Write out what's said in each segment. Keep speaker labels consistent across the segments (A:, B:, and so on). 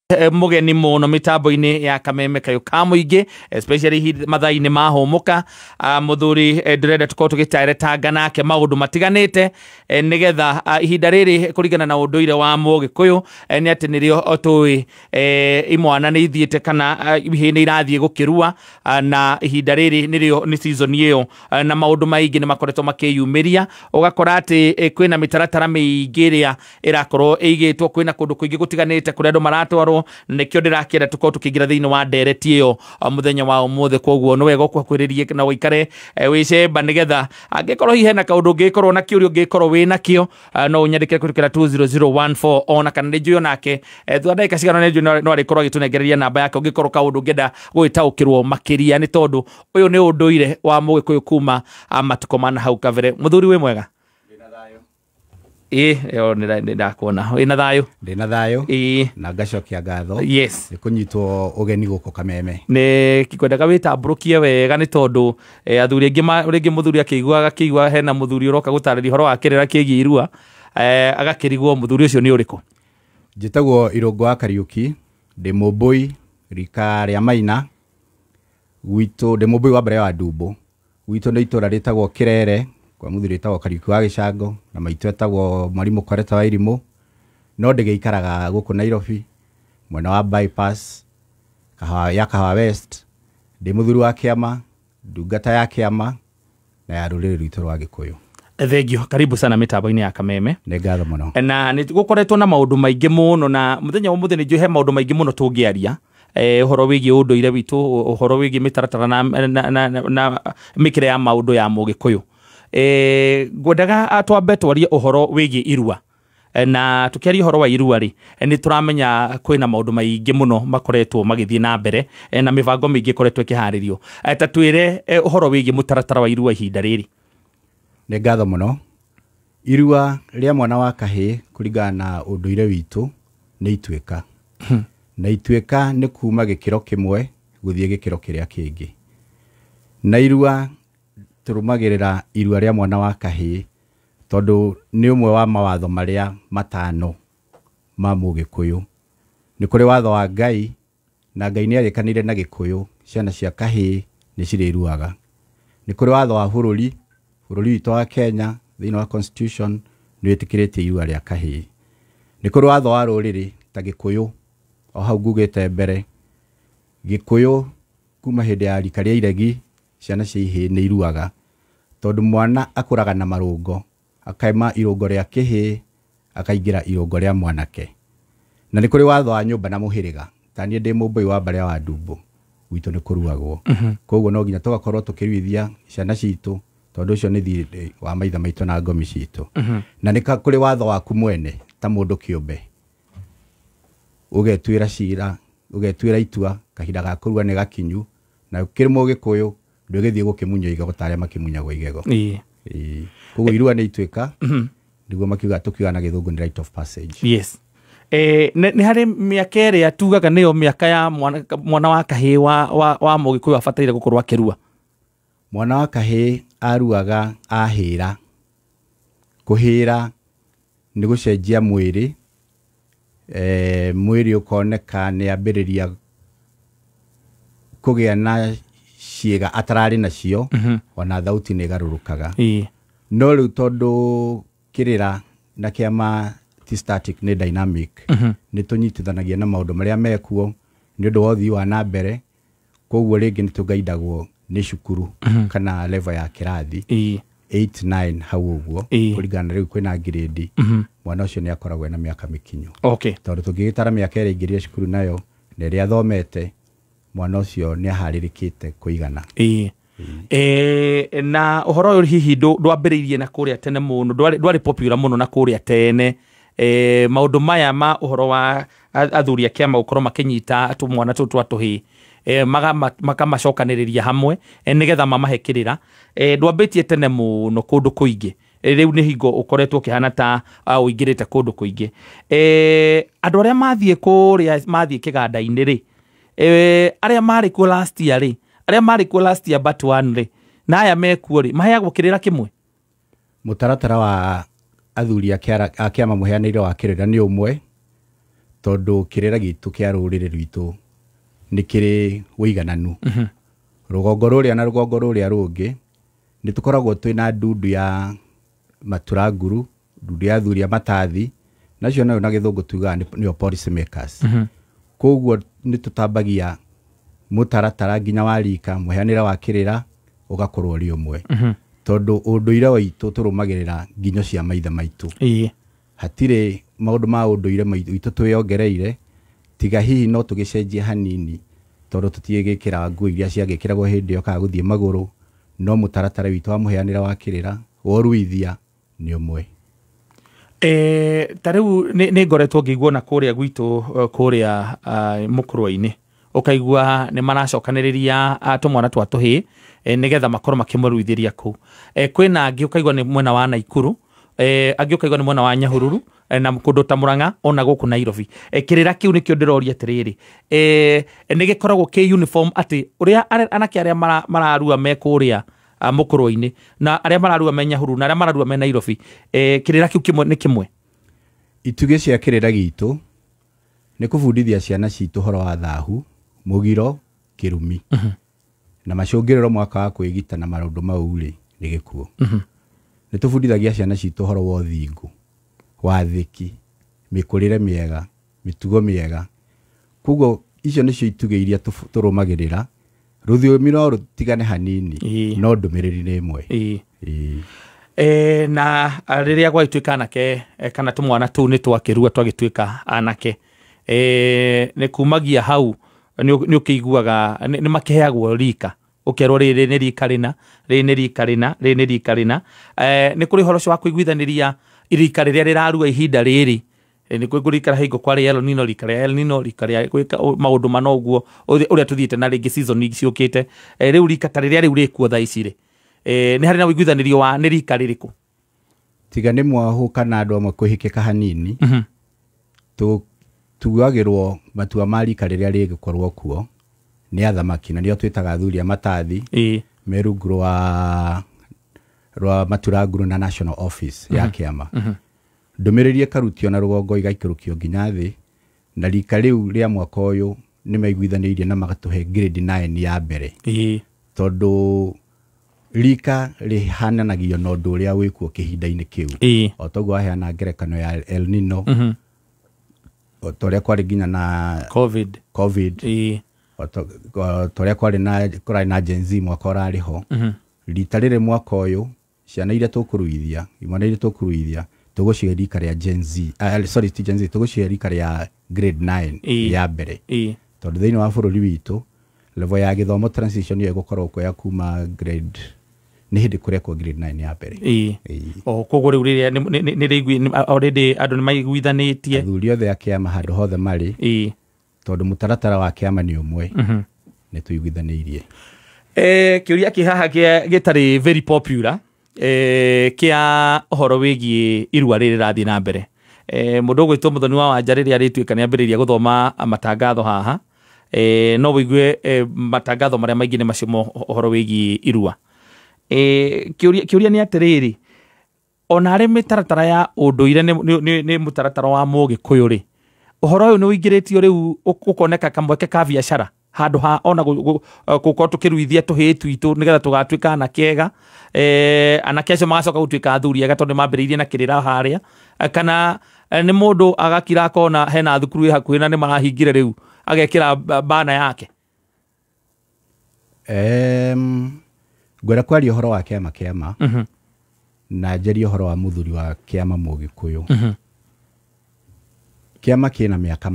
A: Mũgeni mũno mĩtambo-inĩ ya Kameme Kayũ ka mũingĩ, especially mathaa-inĩ ma hũmũka. Mũthuri ndĩrenda tũkorwo tũgĩteretanga nake maũndũ matiganĩte, nĩgetha ihinda rĩrĩ kũringana na ũndũire wa Mũgĩkũyũ, nĩ atĩ nĩrĩo tũĩ imwana nĩ ithiĩte kana ihĩĩ nĩ irathiĩ gũkĩrua, na ihinda rĩrĩ nĩrĩo nĩ season ĩyo, na maũndũ maingĩ nĩ makoretwo makĩyumĩria. Ũgakora atĩ kwĩna mĩtaratara mĩingĩ ĩrĩa ĩrakorwo ĩigĩtwo, kwĩna kũndũ kũingĩ gũtiganĩte kũrĩa andũ maratwarwo. Nĩkĩo ndĩrakĩenda tũkorwo tũkĩingĩra thĩinĩ wa ndereti ĩyo mũthenya wa ũmũthĩ. Koguo nĩ wega ũkuhĩrĩrie na ũikare wĩcemba, nĩgetha angĩkorwo hihi hena kaũndũ ũngĩkorwo na kĩũria ũngĩkorwo wĩ nakĩo, no ũnyandĩkĩre kũhĩtũkĩra 20014, ona kana nĩ njũĩ onake thutha ndagĩka cigana nĩ njũĩ no arĩkorwo agĩtũnengereria namba yake ũngĩkorwo kaũndũ ũngĩenda gũgĩtaũkĩrwo makĩria, nĩ tondũ ũyũ nĩ ũndũire wa Mũgĩkũyũ kuma matukũ mana hau kabere. Mũthuri, wĩ mwega? Ĩ ĩyo nĩ ndakuona wĩna thayũ.
B: Ndĩna thayũ. Na ngacokia ngatho nĩ kũnyitwo ũgeni gũkũ Kameme.
A: Nĩ kwendaga wĩtambũrũkie wega, nĩ tondũ athuri aingĩ rĩngĩ mũthuri akĩigua, agakĩigua hena mũthuri ũroka gũtarĩria ũhoro wa kĩrĩra kĩgiĩ irua, agakĩrigwo mũthuri ũcio nĩ ũrĩkũ.
B: Njĩtagwo Irũngũ wa Kariũki, ndĩ Mũmbũi rika rĩa Maina gwitũ, ndĩ Mũmbũi wa mbere wa Ndumbũ. Gwitũ nĩ itũra rĩtagwo Kĩrere, kwa mũthuri wĩtagwo Kariũki wa Gĩcango na maitũ etagwo Mwarimũ Koreta wa Irimũ, no ndĩgĩikaraga gũkũ Nairobi mwena wa Bypass Kahawa, ya Kahawa West. Ndĩ mũthuri wa kĩama, ndungata ya kĩama na ya rũrĩrĩ rwitũ rwa Gĩkũyũ.
A: Thengio, karibu sana mĩtambo-inĩ ya Kameme.
B: Nĩ ngatho mũno.
A: Na nĩ gũkoretwo na maũndũ maingĩ mũno, na mũthenya wa ũmũthĩ nĩ njũĩ he maũndũ maingĩ mũno tũngĩaria, ũhoro wĩgiĩ ũndũire witũ, ũhoro wĩgiĩ mĩtaratara na mĩkĩre ya maũndũ ya Mũgĩkũyũ. Ngwendaga twambe twarie ũhoro wĩgiĩ irua. Na tukiaria ũhoro wa irua rĩ, nĩ tũramenya kwĩna maũndũ maingĩ mũno makoretwo magĩthiĩ na mbere, na mĩbango mĩingĩ ĩkoretwo ĩkĩharĩrio. Ta twĩre ũhoro wĩgiĩ mũtaratara wa irua ihinda rĩrĩ.
B: Nĩ ngatho mũno. Irua rĩa mwana wa kahĩĩ kũringana na ũndũire witũ nĩ ituĩka, na ituĩka nĩ kuma gĩkĩro kĩmwe gũthiĩ gĩkĩro kĩrĩa kĩngĩ. Na irua tũrũmagĩrĩra irua rĩa mwana wa kahĩĩ tondũ nĩ ũmwe wa mawatho marĩa 5 ma Mũgĩkũyũ. Nĩ kũrĩ watho wa Ngai, na Ngai nĩ arĩkanĩire na Gĩkũyũ ciana cia kahĩĩ nĩ cirĩruaga. Nĩ kũrĩ watho wa bũrũri, bũrũri witũ wa Kenya thĩinĩ wa constitution nĩ wĩtĩkĩrĩtie irua rĩa kahĩĩ. Nĩ kũrĩ watho wa rũrĩrĩ ta Gĩkũyũ, o hau ngugĩte mbere Gĩkũyũ kuma hĩndĩ ya rika rĩa iregi ciana cia ihĩĩ nĩ iruaga, tondũ mwana akũraga na marũngo, akaima irũngo rĩa kĩhĩĩ akaingĩra irũngo rĩa mwanake. Na nĩ kũrĩ watho wa nyũmba na mũhĩrĩga, ta niĩ ndĩ Mũmbũi wa mbarĩ wa Ndumbũ, gwitũ nĩ kũruagwo. Koguo no nginya tũgakorwo tũkĩruithia ciana citũ, tondũ ũcio nĩ thirĩ wa maithe maitũ na ngomi citũ. Na nĩ kũrĩ watho waku mwene ta mũndũ kĩũmbe, ũgetuĩra cira, ũgetuĩra itua kahinda ga kũrua nĩ gakinyu, na ũkĩrĩ Mũgĩkũyũ ndũgĩthiĩ gũkĩmunywo igego ta arĩa makĩmunyagwo igego. Ĩĩ. Koguo irua nĩ ituĩka, nĩguo makiuga, tũkiuga na Gĩthũngũ nĩ rite of passage.
A: Yes. Nĩ harĩ mĩaka ĩrĩa tugaga nĩyo mĩaka ya mwana wa kahĩĩ wa Mũgĩkũyũ abataire gũkorwo akĩrua.
B: Mwana wa kahĩĩ aruaga ahĩra. Kũhĩra nĩ gũcenjia mwĩrĩ, mwĩrĩ ũkoneka nĩ ambĩrĩria kũgĩa na ciĩga atararĩ nacio, ona thauti nĩ ĩgarũrũkaga. No rĩu tondũ kĩrĩra na kĩama ti static, nĩ dynamic, nĩ tũnyitithanagia na maũndũ marĩa mekuo nĩ ũndũ wa ũthii wa na mbere. Koguo rĩngĩ nĩ tũgaindagwo nĩ cukuru kana level ya kĩrathi 8 9 hau ũguo, kũringana na rĩu kwĩna grade, mwana ũcio nĩ akoragwo ena mĩaka mĩkinyu, tondũ tũngĩgĩtara mĩaka ĩrĩa aingĩrire cukuru nayo na ĩrĩa athomete, mwana ũcio nĩ aharĩrĩkĩte kũigana.
A: Ĩĩ. Na ũhoro ũyũ hihi ndwambĩrĩirie na kũrĩa tene mũno, ndwarĩ popular mũno na kũrĩa tene, maũndũ maya ma ũhoro wa athuri a kĩama gũkorwo makĩnyita tũmwana tũtũ twa tũhĩĩ, makamacokanĩrĩria hamwe, nĩgetha mamahe kĩrĩra, ndwambĩtie tene mũno kũndũ kũingĩ. Rĩu nĩ hingo ũkoretwo ũkĩhana ta ũingĩrĩte kũndũ kũingĩ. Andũ arĩa mathiĩ kũrĩa, mathiĩ kĩganda-inĩ rĩ, arĩa marĩ kuo last year rĩ, arĩa marĩ kuo last year but one rĩ, na aya mekuo rĩ, maheagwo kĩrĩra kĩmwe?
B: Mũtaratara wa athuri a kĩama mũheanĩire wa kĩrĩra nĩ ũmwe. Tondũ kĩrĩra gitũ kĩa rũrĩrĩ rwitũ nĩ kĩrĩ ũigananu. Rũgongo rũrĩa na rũgongo rũrĩa rũngĩ nĩ tũkoragwo twĩna ndundu ya maturanguru, ndundu ya athuri a matathi, nacio nayo na gĩthũngũ tugaga nĩo policy makers. Koguo nĩ tũtambagia mũtaratara nginya wa rika, mũheanĩre wa kĩrĩra ũgakorwo ũrĩ ũmwe. Tondũ ũndũire witũ tũrũmagĩrĩra nginyo cia maithe maitũ. Hatirĩ maũndũ ma ũndũire witũ twĩyongereire, tiga hihi no tũgĩcenjie hanini tondũ tũtigĩkĩra nguo iria ciagĩkĩragwo hĩndĩ ĩyo kana gũthiĩ magũrũ, no mũtaratara witũ wa mũheanĩre wa kĩrĩra wa ũruithia nĩ ũmwe.
A: Ta rĩu nĩ ngoretwo ngĩigua na kũrĩa gwitũ kũrĩa mũkũrwe-inĩ ũkaigua nĩ maracokanĩrĩria tũmwana twa tũhĩĩ nĩgetha makorwo makĩmũruithĩria kũu. Kwĩna angĩ ũkaigua nĩ mwena wa Naikuru, angĩ ũkaigua nĩ mwena wa Nyahururu na kũndũ ta Murang'a ona gũkũ Nairobi. Kĩrĩra kĩu nĩkĩo ndĩroria atĩrĩrĩ, nĩ gĩkoragwo kĩ uniform atĩ ũrĩa anake arĩa mararua me kũrĩa mũkũrwe-inĩ na arĩa mararua me Nyahururu na arĩa mararua me Nairobi, kĩrĩra kĩu kĩmwe nĩ kĩmwe?
B: Itugĩ cia kĩrĩra gitũ nĩ kũbundithia ciana citũ ũhoro wa thahu, mũgiro, kĩrumi. Na macũngĩrĩro mwaka wa kwĩgita na maũndũ mau rĩ, nĩ gĩkuũ. Nĩ tũbundithagia ciana citũ ũhoro wa ũthingu, wathĩki, mĩkũrĩre mĩega, mĩtugo mĩega. Koguo icio nĩcio itugĩ iria tũrũmagĩrĩra. Rũthiomi no rũtigane hanini, no ndũmĩrĩri nĩ ĩmwe.
A: Na rĩrĩa gwagĩtuĩka anake kana tũmwana tũu nĩ twakĩrua twagĩtuĩka anake, nĩ kumagia hau nĩ ũkĩiguaga nĩ makĩheagwo rika, ũkerwo rĩrĩ nĩ rika rĩna, rĩrĩ nĩ rika rĩna, rĩrĩ nĩ rika rĩna. Nĩ kũrĩ ũhoro ũcio wa kũiguithanĩria rika rĩrĩa rĩrarua ihinda rĩrĩ, nĩ kũrĩ rika hingo kwarĩ El Nino, rika rĩa El Nino, rika rĩa gwĩka maũndũ mana ũguo ũrĩa tũthiĩte na rĩngĩ season ciũkĩte. Rĩu rika ta rĩrĩa rĩu rĩkuo thaa ici rĩ, nĩ harĩ na ũiguithanĩrio wa nĩ rika rĩrĩkũ?
B: Tiga nĩ mwahũ kana andũ amwe kũhĩkĩka hanini, tugagĩrwo matua ma rika rĩrĩa rĩgũkorwo kuo nĩ athamaki, na nĩo twĩtaga athuri a matathi, me rungu rwa maturanguru na National Office ya kĩama. Ndũmĩrĩri ĩkarutio na rũgongo ĩgaikũrũkio nginya thĩ, na rika rĩu rĩa mwaka ũyũ nĩ maiguithanĩirie na magatũhe grade 9 ya mbere. Tondũ rika rĩhananagio na ũndũ ũrĩa wĩkuo kĩhinda-inĩ kĩu. O toguo waheana ngerekano ya El Nino, o ta ũrĩa kwarĩ nginya na
A: Covid,
B: o ta ũrĩa kwarĩ na kũrarĩ na Gen Z mwaka ũrarĩ ho. Rita rĩrĩ mwaka ũyũ ciana iria tũkũruithia, imwana iria tũkũruithia, tũgũcihe rika rĩa Gen Z, sorry, ti Gen Z, tũgũcihe rika rĩa grade 9 ya mbere. Tondũ thĩinĩ wa bũrũri witũ level ya gĩthomo transition ĩyo ĩgũkorwo kuoya kuma grade, nĩ hĩndĩ kũrekwo grade 9 ya mbere.
A: Koguo rĩu rĩrĩa nĩ already andũ nĩ maiguithanĩtie,
B: athuri othe a kĩama handũ hothe marĩ, tondũ mũtaratara wa kĩama nĩ ũmwe, nĩ tũiguithanĩirie.
A: Kĩũria kĩ haha gĩtarĩ very popular, kĩa ũhoro wĩgiĩ irua rĩrĩ rĩrathiĩ na mbere. Mũndũ ũgwĩtwo Mũthoni wa Wanja rĩrĩa arĩtuĩka nĩ ambĩrĩria gũthoma matangatho haha, no wĩigue matangatho marĩa maingĩ nĩ macio ũhoro wĩgiĩ irua. Kĩũria nĩ atĩrĩrĩ, ona arĩ mĩtaratara ya ũndũire nĩ mũtaratara wa Mũgĩkũyũ rĩ, ũhoro ũyũ nĩ ũingĩrĩtio rĩu ũkoneka kamweke ka biacara handũ ha ona gũkorwo tũkĩruithia tũhĩĩ twitũ nĩgetha tũgatuĩka anake ega, anake acio magacoka gũtuĩka athuri ega tondũ nĩmambĩrĩirie na kĩrĩra harĩa, kana nĩ mũndũ agakira akona hena thukuru ĩ hakuhĩ na nĩ marahingire rĩu agekĩra bana yake?
B: Ngwenda kwaria ũhoro wa kĩama kĩama na njarie ũhoro wa mũthuri wa kĩama Mũgĩkũyũ. Kĩama kĩna mĩaka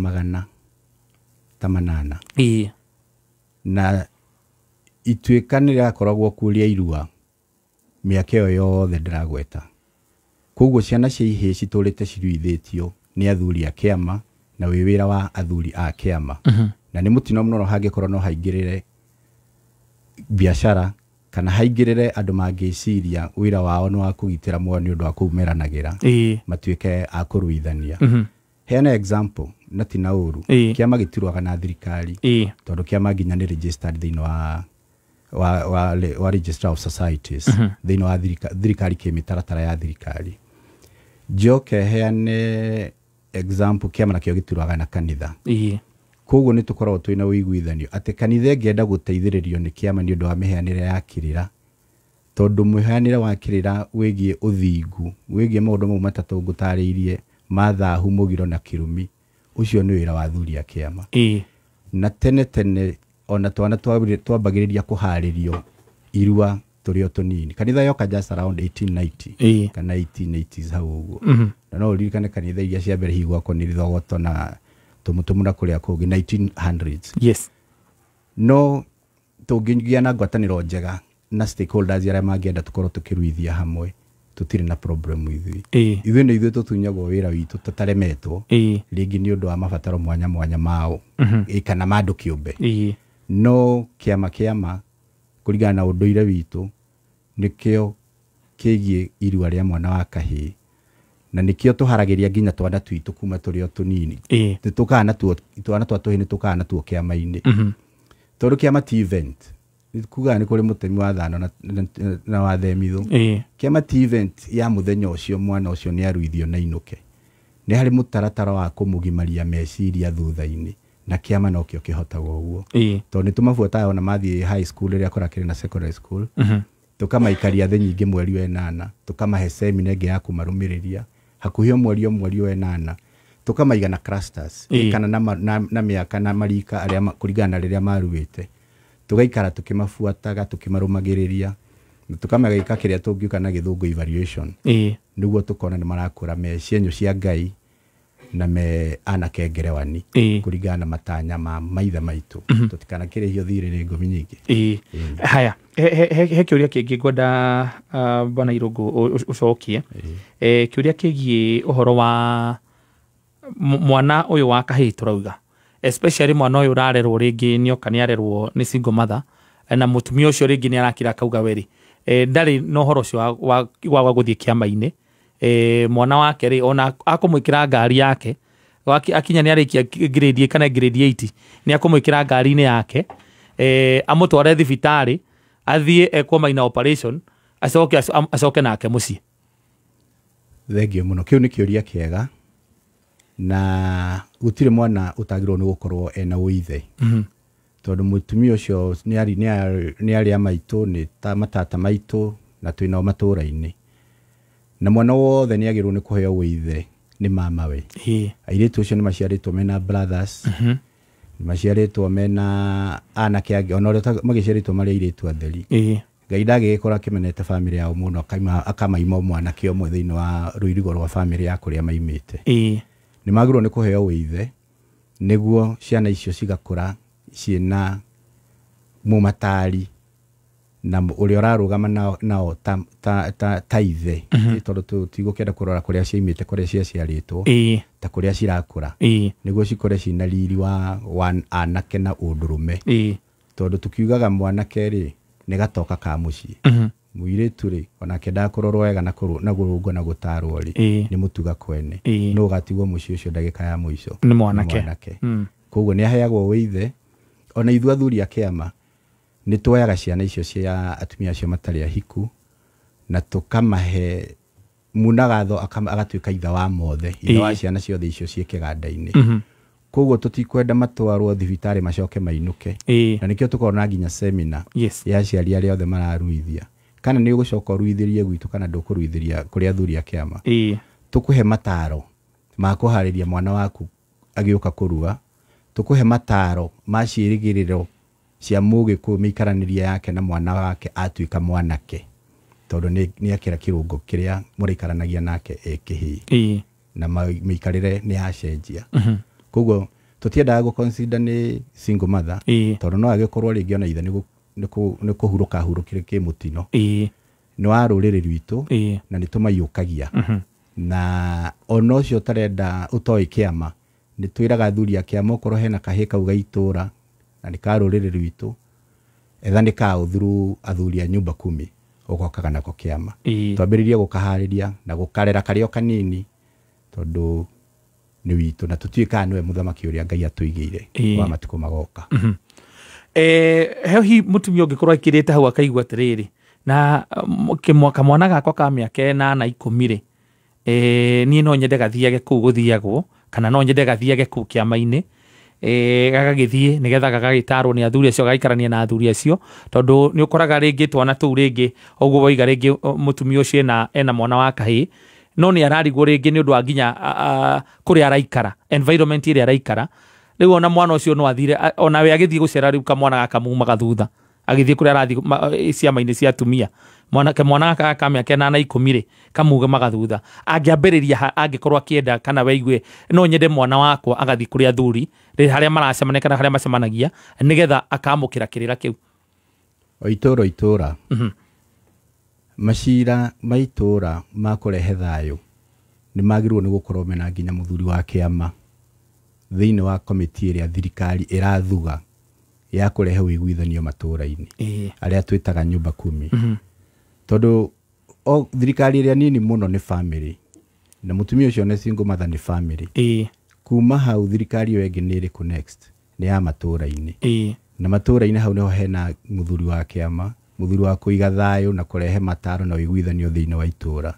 B: 800. Na ituĩka nĩ rĩrakoragwo kuo rĩa irua mĩaka ĩyo yothe ndĩragweta. Koguo ciana cia ihĩĩ citũrĩte ciruithĩtio nĩ athuri a kĩama na wĩ wĩra wa athuri a kĩama. Na nĩ mũtino mũno hangĩkorwo no haingĩrĩre biacara kana haingĩrĩre andũ mangĩciria wĩra wao nĩ wa kũgitĩra muoyo nĩ ũndũ wa kũumeranagĩra, matuĩke a kũruithania. Heana example na ti na ũru, kĩama gĩtiruaga na thirikari tondũ kĩama nginya nĩ registered thĩinĩ wa Registrar of Societies, thĩinĩ wa thirikari kĩmĩtaratara ya thirikari. Njoke heane Example, kĩama nakĩo gĩturaga na kanitha. Koguo nĩ tũkoragwo twĩna ũiguithanio atĩ kanitha ĩngĩenda gũteithĩrĩrio nĩ kĩama nĩ ũndũ wa mĩheanĩre ya kĩrĩra, tondũ mũheanĩre wa kĩrĩra wĩgiĩ ũthingu, wĩgiĩ maũndũ mau matatũ ngũtarĩirie ma thahu, mũgiro na kĩrumi, ũcio nĩ wĩra wa athuri a kĩama. Na tene tene ona twana twambagĩrĩria kũharĩrio irua tũrĩ o tũnini. Kanitha yoka just around 1890 kana 1880s hau ũguo. Na no ũririkane kanitha iria cia mbere hihi gwakwo nĩ Thogoto na tũmũtũmũ na kũrĩa kũngĩ 1900s.
A: Yes.
B: No tũngĩgĩa na ngwatanĩro njega na stakeholders arĩa mangĩenda tũkorwo tũkĩruithia hamwe, tũtirĩ na problem ithuĩ. Ithuĩ nĩ ithuĩ tũtunyagwo wĩra witũ tũtaremetwo, rĩngĩ nĩ ũndũ wa mabataro mwanya mwanya mao kana ma andũ kĩũmbe. No kĩama kũringana na ũndũire witũ nĩkĩo kĩgiĩ irua rĩa mwana wa kahĩĩ, na nĩkĩo tũharagĩria nginya twana twitũ kuma tũrĩ o tũnini. Nĩtũkaga natuo twana twa tũhĩĩ, nĩtũkaga natuo kĩama-inĩ. Tondũ kĩama ti event, kugaga nĩ kũrĩ mũtemi wa thano na wa themithũ. Kĩama ti event ya mũthenya ũcio mwana ũcio nĩ aruithio na inũke. Nĩ harĩ mũtaratara wa kũmũgimaria meciria thutha-inĩ, na kĩama nokĩo kĩhotaga ũguo. Tondũ nĩ tũmabuataga ona mathiĩ high school rĩrĩa kũrakĩrĩ na secondary school, tũkamaikaria thĩ nyingĩ mweri wa ĩnana, tũkamahe semina ĩngĩ ya kũmarũmĩrĩria hakuhĩ o mweri wa ĩnana, tũkamaiga na clusters kana na mĩaka na marika arĩa kũringana na rĩrĩa maruĩte, tũgaikara tũkĩmabuataga tũkĩmarũmagĩrĩria, na tũkamagaika kĩrĩa tũngiuga na gĩthũngũ evaluation, nĩguo tũkona nĩ marakũra me cienyũ cia Ngai na me anake ngerewani kũringana na matanya ma maithe maitũ. Tũtikanakĩrĩhio thirĩ nĩ ngũmi nyingĩ.
A: Haya, he kĩũria kĩngĩ ngwenda Bwana Irũngũ ũcokie. Kĩũria kĩgiĩ ũhoro wa mwana ũyũ wa kahĩĩ tũrauga, especially mwana ũyũ ũrarerwo rĩngĩ nĩoka nĩarerwo nĩ single mother, na mũtumia ũcio rĩngĩ nĩarakira akauga werĩ ndarĩ na ũhoro ũcio wa gũthiĩ kĩama-inĩ. Mwana wake rĩ ona akũmwĩkĩra ngari yake akinya nĩarĩkia grade 8 kana grade 8, nĩakũmwĩkĩra ngari-inĩ yake, amũtware thibitarĩ athiĩ ekwo minor operation, acoke nake mũciĩ.
B: Thengio mũno, kĩu nĩ kĩũria kĩega, na gũtirĩ mwana ũtagĩrĩirwo nĩ gũkorwo ena ũithe. Tondũ mũtumia ũcio nĩ arĩa maitũ, nĩ ta matata maitũ, na twĩnao matũũra-inĩ. Na mwana wothe nĩ agĩrĩirwo nĩ kũheo ũithe nĩ mamawe. Airĩtu acio nĩ maciarĩtwo mena brothers, nĩ maciarĩtwo mena anake angĩ, ona ũrĩa magĩciarĩtwo marĩ airĩtu atheri. Ngai ndagĩgĩkorwo akĩmenete bamĩrĩ yao mũno, akamaima mwanake ũmwe thĩinĩ wa rũirigo rwa bamĩrĩ ya kũrĩa maimĩte. Nĩ magĩrĩirwo nĩ kũheo ũithe nĩguo ciana icio cigakũra ciĩna mũmatari na ũrĩa ũrarũgama nao ta ithe, tondũ tũtigũkĩenda kũrora kũrĩa ciaimĩte, kũrĩa ciaciarĩtwo, ta kũrĩa cirakũra, nĩguo cikũre ciĩna riri wa anake na ũndũrũme. Tondũ tũkiugaga mwanake rĩ nĩ gatoka ka mũciĩ, mũirĩtu rĩ onake ndakũrorwo wega na kũrũngwo na gũtarwo rĩ nĩ mũtuga kwene, no ũgatigwo mũciĩ ũcio ndagĩka ya mũico
A: nĩ mwanake.
B: Koguo nĩ aheagwo ũithe. Ona ithuĩ athuri a kĩama nĩ tuoyaga ciana icio cia atumia acio matarĩ ahiku na tũkamahe munagatho, agatuĩka ithe wa mothe, ithe wa ciana ciothe icio ciĩ kĩganda-inĩ. Koguo tũtikwenda matwarwo thibitarĩ macoke mainũke, na nĩkĩo tũkoragwo na nginya semina ya aciari arĩa othe mararuithia, kana nĩ ũgũcoka ũruithĩrie gwitũ kana ndũkũruithĩria kũrĩ athuri a kĩama. Tũkũhe mataro ma kũharĩria mwana waku agĩũka kũrua, tũkũhe mataro ma ciĩrĩgĩrĩro cia mũgĩkũyũ mĩikaranĩrie yake na mwana wake atuĩka mwanake, tondũ nĩ akĩra kĩrũngo kĩrĩa mũraikaranagia nake e kĩhĩĩ, na mĩikarĩre nĩ yacenjia. Koguo tũtiendaga gũ-consider nĩ single mother, tondũ no agĩkorwo rĩngĩ ona ithe nĩ kũhurũka ahurũkire kĩmũtino. Nĩ wa rũrĩrĩ rwitũ na nĩ tũmaiyũkagia. Na ona ũcio ũtarenda ũtoĩ kĩama, nĩ twĩraga athuri a kĩama okorwo hena kahĩĩ kau ga itũũra na nĩ ka rũrĩrĩ rwitũ, etha nĩ ka ũthuru athuri a nyumba kumi ũgokaga nako kĩama. Twambĩrĩrie gũkaharĩria na gũkarera karĩ o kanini, tondũ nĩ witũ na tũtiũĩ kana nĩwe mũthamaki ũrĩa Ngai atũigĩire wa matukũ magoka.
A: Hihi mũtumia ũngĩkorwo aikĩrĩte hau akaigua atĩrĩrĩ, na kamwana gakwa ka mĩaka ĩnana ikũmi rĩ, Niĩ no nyende gathiage kũu gũthiagwo, kana no nyende gathiage kũu kĩama-inĩ, gagagĩthiĩ nĩgetha gagagĩtarwo nĩ athuri acio, gagaikarania na athuri acio, tondũ nĩ ũkoraga rĩngĩ twana tũu rĩngĩ ũguo waiga rĩngĩ mũtumia ũcio ena mwana wa kahĩĩ, no nĩ ararigwo rĩngĩ nĩ ũndũ wa nginya kũrĩa araikara, environment ĩrĩa araikara. Rĩu ona mwana ũcio no athire, ona we agĩthiĩ gũcera rĩu kamwana gaka mumaga thutha agĩthiĩ kũrĩa arathiĩ ciama-inĩ cia atumia, mwana gaka ka mĩaka 8 na 10 rĩ kamumaga thutha. Angĩambĩrĩria angĩkorwo akĩenda kana weigue no nyende mwana wakwa agathiĩ kũrĩa athuri harĩa maracemania kana harĩa macemanagia nĩgetha akamũkĩra kĩrĩra kĩu.
B: O itũra itũra, macira ma itũra ma kũrehe thayũ nĩ magĩrĩirwo nĩ gũkorwo mena nginya mũthuri wa kĩama thĩinĩ wa komiti ĩrĩa thirikari ĩrathuga ya kũrehe ũiguithanio matũra-inĩ, arĩa twĩtaga nyumba kumi. Tondũ o thirikari ĩrĩa nini mũno nĩ family, na mũtumia ũcio nĩ single mother nĩ family. Kuma hau thirikari ĩyo ĩngĩ nĩ ĩrĩkũ next nĩ ya matũra-inĩ. Na matũra-inĩ hau nĩho hena mũthuri wa kĩama, mũthuri wa kũiga thayũ na kũrehe mataro na ũiguithanio thĩinĩ wa itũra.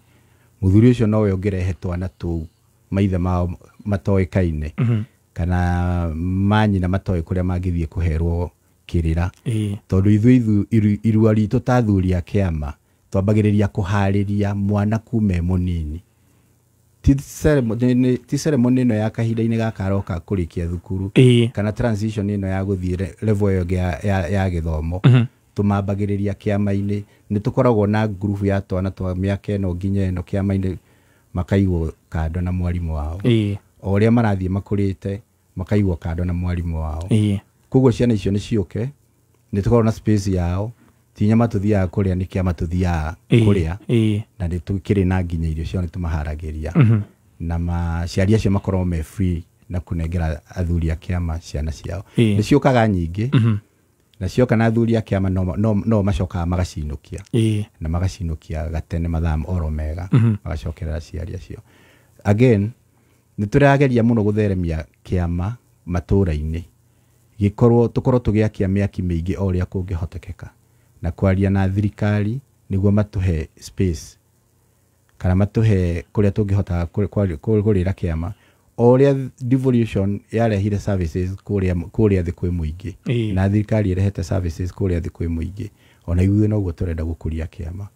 B: Mũthuri ũcio nowe ũngĩrehe twana tũu maithe mao matoĩkaine, kana manyina matoĩ kũrĩa mangĩthiĩ kũherwo kĩrĩra. Tondũ ithuĩ irua ritũ ta athuri a kĩama twambagĩrĩria kũharĩria mwana kuma e mũnini. Ti ceremony ĩno ya kahinda-inĩ gaka aroka kũrĩkia thukuru, kana transition ĩno ya gũthiĩ level ĩyo ĩngĩ ya gĩthomo. Tũmambagĩrĩria kĩama-inĩ, nĩ tũkoragwo na ngurubu ya twana twa mĩaka ĩno nginya ĩno kĩama-inĩ, makaigwo kando na mwarimũ wao. O ũrĩa marathiĩ makũrĩte makaigwo kando na mwarimũ wao. Koguo ciana icio nĩ ciũke, nĩ tũkoragwo na space yao, ti nyama tũthiaga kũrĩa, nĩ kĩama tũthiaga kũrĩa, na nĩ tũkĩrĩ na nginya irio ciao nĩ tũmaharagĩria, na maciari acio makorwo me free na kũnengera athuri a kĩama ciana ciao. Nĩ ciũkaga nyingĩ, na cioka na athuri a kĩama no macokaga magacinũkia, na magacinũkia gatene mathaa oro mega, magacokerera aciari acio. Again, nĩ tũrageria mũno gũtheremia kĩama matũra-inĩ, gĩkorwo tũkorwo tũgĩakia mĩaki mĩingĩ o ũrĩa kũngĩhotekeka, na kwaria na thirikari nĩguo matũhe space kana matũhe kũrĩa tũngĩhota kũrĩra kĩama. O ũrĩa devolution yarehire services kũrĩa thĩ kwĩ mũingĩ, na thirikari ĩrehete services kũrĩa thĩ kwĩ mũingĩ, ona ithuĩ noguo tũrenda gũkũria kĩama,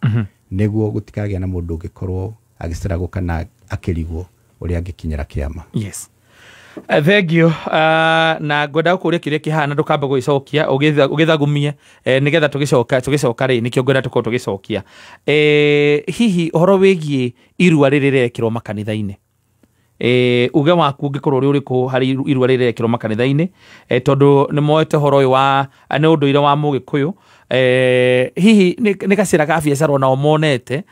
B: nĩguo gũtikagĩa na mũndũ ũngĩkorwo agĩceragwo kana akĩrigwo ũrĩa angĩkinyĩra kĩama.
A: Yes. Thank you. Na ngwenda gũkũria kĩrĩa kĩhana ndũkambe gũgĩcokia, ũgĩthagumie, nĩgetha tũgĩcoka rĩ nĩkĩo ngwenda tũkorwo tũgĩcokia. Hihi ũhoro wĩgiĩ irua rĩrĩ rĩrekĩrwo makanitha-inĩ, uge waku ũngĩkorwo ũrĩ ũrĩkũ harĩ irua rĩrĩ rĩrekĩrwo makanitha-inĩ, tondũ nĩ moete ũhoro ũyũ wa nĩ ũndũire wa Mũgĩkũyũ, hihi nĩ gacĩra ka biacara onao monete,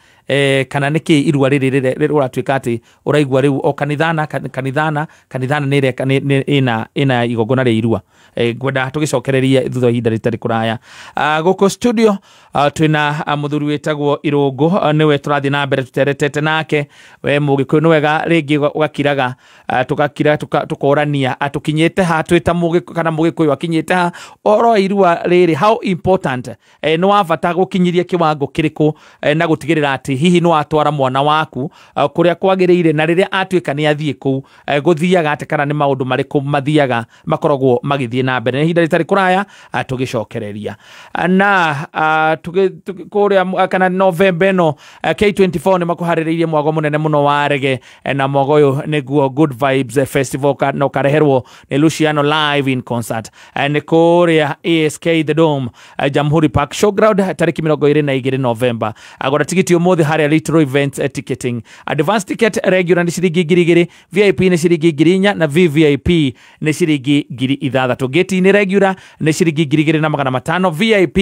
A: kana nĩkĩ irua rĩrĩ rĩratuĩka atĩ ũraigua rĩu o kanithana kanithana kanithana nĩ ĩna igongona rĩa irua. Ngwenda tũgĩcokererie thutha wa ihinda rĩtarĩ kũraya. Gũkũ studio twĩna mũthuri wĩtagwo Irũngũ, nĩwe tũrathiĩ na mbere tũteretete nake. We Mũgĩkũyũ nĩ wega rĩngĩ ũgakiraga, tũgakira tũkorania tũkinyĩte ha twĩta Mũgĩkũyũ kana Mũgĩkũyũ akinyĩte ha ũhoro irua rĩrĩ, how important nĩ wa bata gũkinyiria kĩwango kĩrĩkũ, na gũtigĩrĩra atĩ hihi nĩ watwara mwana waku kũrĩa kwagĩrĩire, na rĩrĩa atuĩka nĩ athiĩ kũu gũthiaga atĩ kana nĩ maũndũ marĩkũ mathiaga makoragwo magĩthiĩ na mbere. Nĩ ihinda rĩtarĩ kũraya tũgĩcokereria na kũrĩa kana Novemba ĩno K24 nĩ makũharĩrĩirie mwago mũnene mũno wa rege, na mwago ũyũ nĩguo Good Vibes Festival, na ũkareherwo nĩ Luciano live in concert, nĩ kũrĩa ASK The Dome, Jamhuri Park Showground, tarĩki 22 Novemba. Agũra tigiti ũmũthĩ harĩa Little Events Ticketing. Advance ticket regular nĩ ciringi 2,000, VIP nĩ ciringi 4,000 na VVIP nĩ ciringi 6,000. Gate-inĩ regular nĩ ciringi 2,500, VIP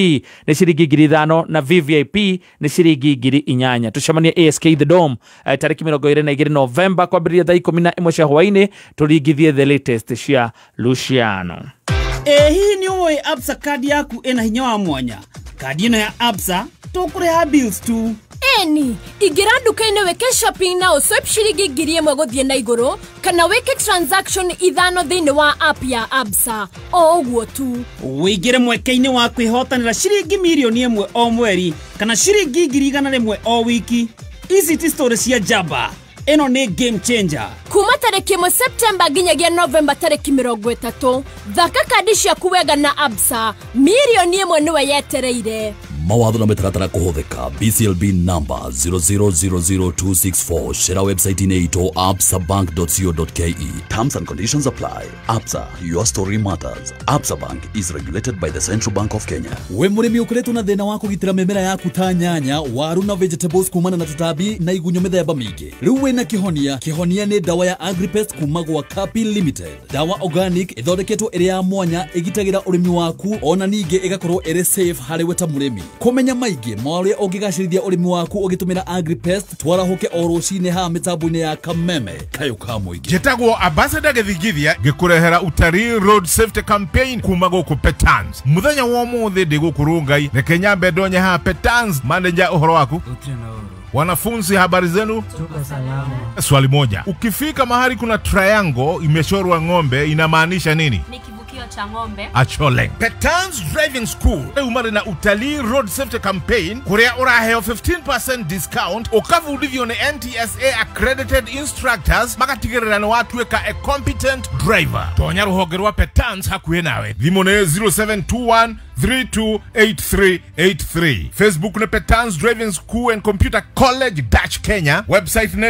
A: nĩ ciringi 5,000 na VVIP nĩ ciringi 8,000. Tũcemanie ASK The Dome tarĩki 22 Novemba kwambĩrĩria thaa 11 cia hwaĩ-inĩ, tũringithie the latest cia Luciano.
C: Hihi nĩ ũĩ Absa card yaku ĩna hinya wa mwanya? Kandi ĩno ya Absa tũkũrĩha bills tu.
D: Eni, ingĩra nduka-inĩ wĩke shopping na ũswipe ciringi 1,000 gũthiĩ na igũrũ, kana wĩke transaction 5 thĩinĩ wa app ya Absa, o ũguo tu.
C: Wĩingĩre mweke-inĩ wa kwĩhotanĩra ciringi 1,000,000 o mweri, kana ciringi 100,000 o wiki. Ici ti story cia njamba, Ĩno nĩ game changer.
D: Kuma tarĩki 1 Septemba nginyagia Novemba tarĩki 30, thaka kandi ciaku wega na Absa, mirioni 1 nĩwe yetereire.
E: Mawatho na mĩtaratara kũhũthĩka. BCLB number 0000264. Shera website-inĩ itũ absabank.co.ke. Terms and conditions apply. Absa, your story matters. Absa Bank is regulated by the Central Bank of Kenya.
F: We mũrĩmi ũkoretwo na thĩna wa kũgitĩra mĩmera yaku ta nyanya, waru na vegetables kumana na tũtambi na igunyũ mĩthemba mĩingĩ. Rĩu wĩna kĩhonia. Kĩhonia nĩ ndawa ya Agripest kuma gwa Kapi Limited. Ndawa organic ĩthondeketwo ĩrĩ ya mwanya, ĩgitagĩra ũrĩmi waku ona ningĩ ĩgakorwo ĩrĩ safe harĩ we ta mũrĩmi. Kũmenya maingĩ ma ũrĩa ũngĩgacĩrithia ũrĩmi waku ũgĩtũmĩra Agripest, twarahũke o rũcinĩ haha mĩtambo-inĩ ya Kameme Kayũ ka Mũingĩ.
G: Njĩtagwo Ambassador Gĩthingithia, ngĩkũrehera Utalii Road Safety Campaign kuma gũkũ Petans. Mũthenya wa ũmũthĩ ndĩ gũkũ Rongai, reke nyambe ndonye haha Petans. Manager, ũhoro waku? Wanafunzi, habari zenu?
H: Tuko salama.
G: Swali moja, ukifika mahali kuna triangle imechorwa ng'ombe, inamaanisha nini?
I: Ni kivukio cha ng'ombe.
G: Achole. Petans Driving School umare na Utalii Road Safety Campaign kuria uraheo 15% discount ukavundithio ni NTSA accredited instructors magatigirira ni watuĩka a competent driver. Tonya ruhonge rwa Petans hakuhĩ nawe. Thimũ nĩ 0721 328383. Facebook ni Petans Driving School and Computer College dash Kenya. Website ni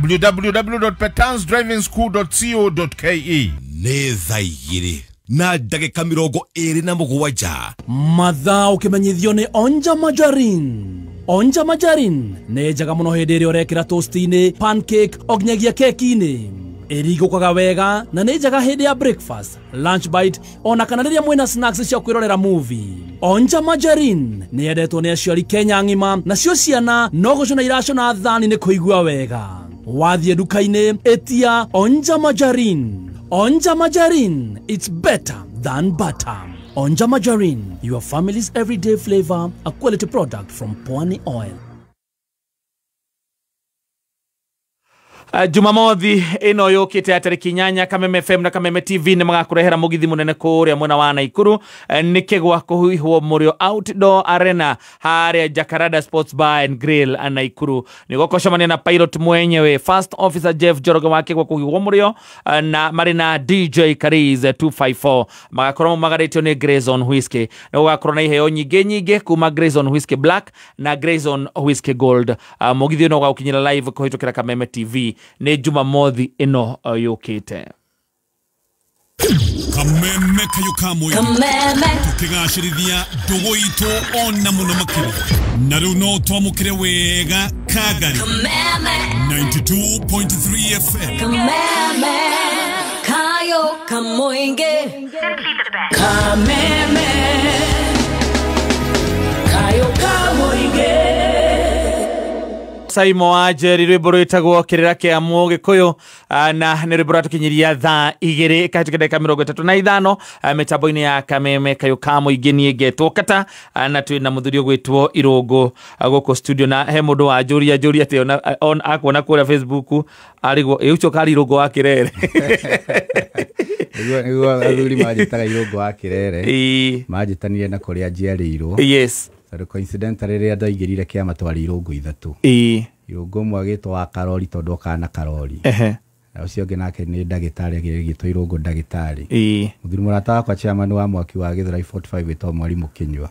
G: www.petansdrivingschool.co.ke.
E: Nĩ thaa 2 na ndagĩka 27.
C: Mathaa ũkĩmenyithio nĩ Onja Majarin. Onja Majarin nĩ njega mũno hĩndĩ ĩrĩa ũrekĩra toast-inĩ, pancake o nginyagia keki-inĩ. Ĩrigũkaga wega na nĩ njega hĩndĩ ya breakfast, lunch bite ona kana rĩrĩa mwĩna snacks cia kwĩrorera movie. Onja Majarin nĩ yendetwo nĩ aciari Kenya ng'ima, nacio ciana no gũcũna iracũna thani nĩ kũigua wega. Wathiĩ nduka-inĩ ĩtia Onja Majarin. Onja Majarin, it's better than butter. Onja Majarin, your family's everyday flavor, a quality product from Pwani Oil.
A: Jumamothi ĩno yũkĩte ya tarĩki 8, Kameme FM na Kameme TV nĩ magakũrehera mũgithi mũnene kũrĩa mwena wa Naikuru. Nĩ kĩgwa kũhuhwo mũrĩo Outdoor Arena harĩa Jacaranda Sports Bar and Grill Naikuru. Nĩ gũkũcemania na pilot mwenyewe First Officer Jeff Njoroge wa kĩgwa kũhuhwo mũrĩo, na marĩ na DJ Kariz 254. Magakorwo magarĩtio nĩ Grayson Whiskey. Nĩ gũgakorwo na iheo nyingĩ nyingĩ kuma Grayson Whiskey Black na Grayson Whiskey Gold. Mũgithi ũyũ no ũgagũkinyĩra live kũhĩtũkĩra Kameme TV nĩ Jumamothi ĩno yũkĩte.
F: Kameme Kayũ ka Mũingĩ.
D: Kameme.
F: Tũkĩgacĩrithia ndũgũ itũ ona mũno makĩria. Na rĩu no twamũkĩre wega Kagari.
D: Kameme.
F: 92.3 FM.
D: Kameme Kayũ ka Mũingĩ.
H: Kameme Kayũ ka Mũingĩ.
A: Saimo wa Njeri, rwĩmbo rwĩtagwo Kĩrĩra kĩa Mũgĩkũyũ, na nĩ rwĩmbo rwatũkinyiria thaa 2 kahĩtũke ndagĩka 35 mĩtambo-inĩ ya Kameme Kayũ ka Mũingĩ. Niĩ ngetwo Kata, na twĩ na mũthuri ũgwĩtwo Irũngũ gũkũ studio, na he mũndũ wanjũria njũria atĩ akuona kũrĩa Facebook arigwo ĩ ũcio karĩ Irũngũ wa Kĩrere.
B: Nĩguo athuri manjĩtaga Irũngũ wa Kĩrere. Manjĩtanire na kũrĩa njiarĩirwo.
A: Yes.
B: Tondũ coincidentally rĩrĩa ndaingĩrire kĩama twarĩ irũngũ 3. Irũngũ ũmwe agĩtwo wa Karori tondũ okaga na Karori. Na ũcio ũngĩ nake nĩ ndagĩtarĩ agĩtwo Irũngũ ndagĩtarĩ. Mũthuri mũrata wakwa chairman wa mwaki wa Gĩthũrai 45 wĩtagwo Mwarimũ Kĩnyua.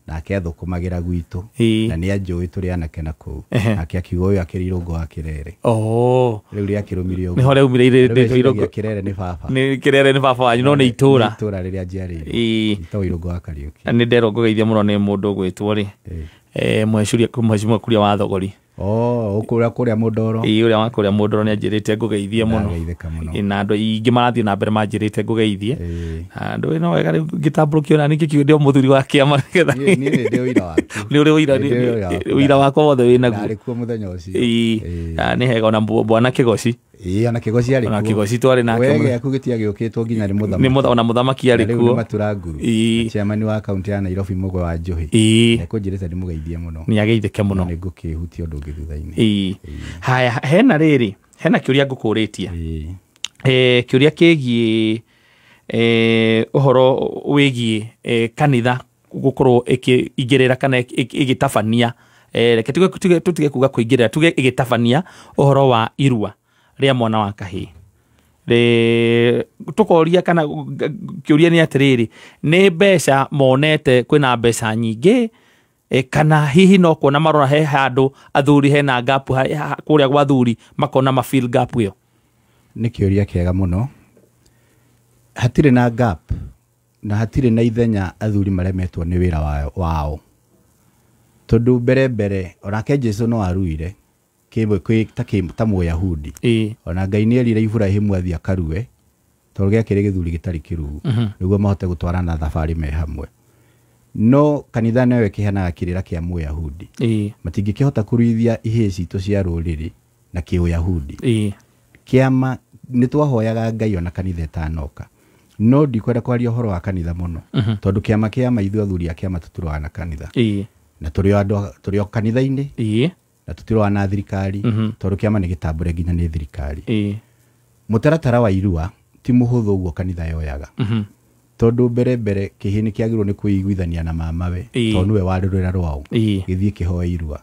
B: Nake athũkũmagĩra gwitũ na nĩ anjũĩ tũrĩ anake na kũu. Nake akiuga ũyũ akĩrĩ Irũngũ wa Kĩrere. Rĩu rĩakĩrũmire ũguo.
A: Nĩho rĩaumire rĩtwa Irũngũ.
B: Kĩrere nĩ baba.
A: Nĩ Kĩrere nĩ baba wanyu, no nĩ itũra.
B: Itũra rĩrĩa njiarĩirwo. Ĩtagwo Irũngũ wa Kariũki.
A: Nĩ nderwo ngũgeithia mũno nĩ mũndũ ũgwĩtwo rĩ. Mheshimiwa Kuria wa Thogori.
B: Ũkũrĩa kũrĩa Mũndoro.
A: Ĩĩ, ũrĩa wa kũrĩa Mũndoro nĩ anjĩrĩte ngũgeithie mũno.
B: Ndageithĩka mũno.
A: Na andũ aingĩ marathiĩ na mbere manjĩrĩte ngũgeithie. Andũ no wega rĩu ngĩtambũrũkio na ningĩ ndĩ o mũthuri wa kĩama nĩgetha.
B: Niĩ nĩ ndĩ ũira waku.
A: Nĩ ũrĩ ũira, ũira wakwa wothe wĩ naguo.
B: Ndarĩ kuo mũthenya ũcio.
A: Nĩ hega ona bwana Kĩgoci.
B: Ĩĩ, ona Kĩgoci arĩ kuo.
A: Ona Kĩgoci twarĩ nake.
B: We gĩaku gĩtiagĩũkĩtwo nginya nĩ mũthamaki.
A: Nĩ ona mũthamaki arĩ
B: Rĩu
A: kuo.
B: nĩ Matura Nguru. Chairman wa kaunti ya Nairobi Mũgwe wa Njohi. Ekũnjĩrĩte ndĩmũgeithie mũno.
A: Nĩ ageithĩke mũno.
B: Nĩ ngũkĩhutia ũndũ ũngĩ thutha-inĩ.
A: Haya, hena rĩrĩ, hena kĩũria ngũkũrĩtie. Kĩũria kĩgiĩ ũhoro wĩgiĩ kanitha gũkorwo ĩkĩingĩrĩra kana ĩgĩtabania Reke tutige kuga kũingĩrĩra, tuge ĩgĩtabania ũhoro wa irua rĩa mwana wa kahĩĩ. Tukoria kana kĩũria nĩ atĩrĩrĩ, nĩ mbeca monete kwĩna mbeca nyingĩ, kana hihi no kuona marora he handũ athuri hena gap kũrĩa gwa athuri makona ma fill gap ĩyo?
B: Nĩ kĩũria kĩega mũno. Hatirĩ na gap na hatirĩ na ithenya athuri maremetwo nĩ wĩra wao, tondũ mbere onake Jesu no aruire ta Mũyahudi. Ona Ngai nĩ erire Iburahĩmu athiĩ akarue tondũ gĩakĩrĩ gĩthuri gĩtarĩ kĩruu, nĩguo mahote gũtwarana thabarĩ me hamwe. No kanitha noyo ĩkĩheanaga kĩrĩra kĩa Mũyahudi. Matingĩkĩhota kũruithia ihĩĩ citũ cia rũrĩrĩ na kĩũyahudi. Kĩama nĩ twahoyaga Ngai ona kanitha ĩtanoka, no ndikwenda kwaria ũhoro wa kanitha mũno, tondũ kĩama kĩa ithuĩ athuri a kĩama tũtirũaga na kanitha, na tũrĩ o kanitha-inĩ, na tũtirũaga na thirikari, tondũ kĩama nĩ gĩtambũre nginya nĩ thirikari. Mũtaratara wa irua ti mũhũthũ ũguo kanitha yoyaga, tondũ mbere kĩhĩĩ nĩ kĩagĩrĩirwo nĩ kwĩiguithania na mamawe, tondũ nĩwe wa rũrĩra rwao, gĩthiĩ kĩhoe irua.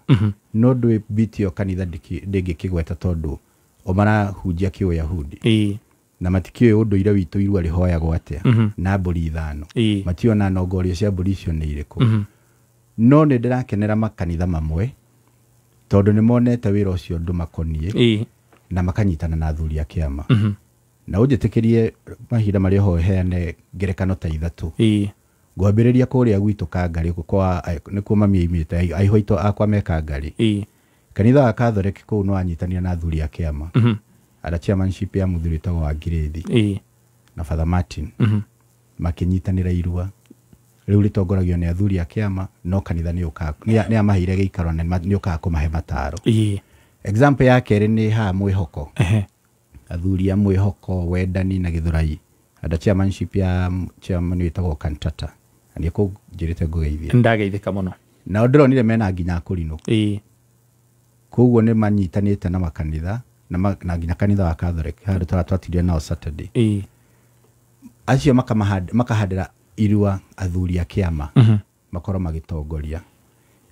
B: No ndwĩ biti ĩyo kanitha ndĩngĩkĩgweta, tondũ o marahunjia kĩũyahudi na matikĩũĩ ũndũire witũ irua rĩhoyagwo atĩa na mbũri 5, mationa nongorio cia mbũri icio nĩ irĩkũ. No nĩ ndĩrakenera makanitha mamwe, tondũ nĩ monete wĩra ũcio ndũmakoniĩ na makanyitana na athuri a kĩama. Na ũnjĩtĩkĩrie mahinda marĩa ho heane ngerekano ta 3. Ngwambĩrĩria kũrĩa gwitũ Kangarĩ, nĩkuo mami aimĩte, aihwa aitũ akwa me Kangarĩ. Kanitha wa Catholic kũu no anyitanire na athuri a kĩama, ara chairmanship ya mũthuri wĩtagwo wa Ngirĩthi na Father Martin, makĩnyitanĩra irua rĩu rĩtongoragio nĩ athuri a kĩama, no kanitha nĩ amaheire gĩikaro na nĩ ũkaga kũmahe mataro. Example ya kerĩ nĩ haha Mwĩhoko, athuri a Mwĩhoko, Wendani na Gĩthũrai, under chairmanship ya chairman wĩtagwo Kantata, na nĩ kũnjĩrĩte ngũgeithie.
A: Ndageithĩka mũno.
B: Nao ndĩronire mena nginya akũrinũ. Koguo nĩ manyitanĩte na makanitha na nginya kanitha wa Catholic handũ twatindire nao Saturday. Acio makahandĩra irua athuri a kĩama makorwo magĩtongoria.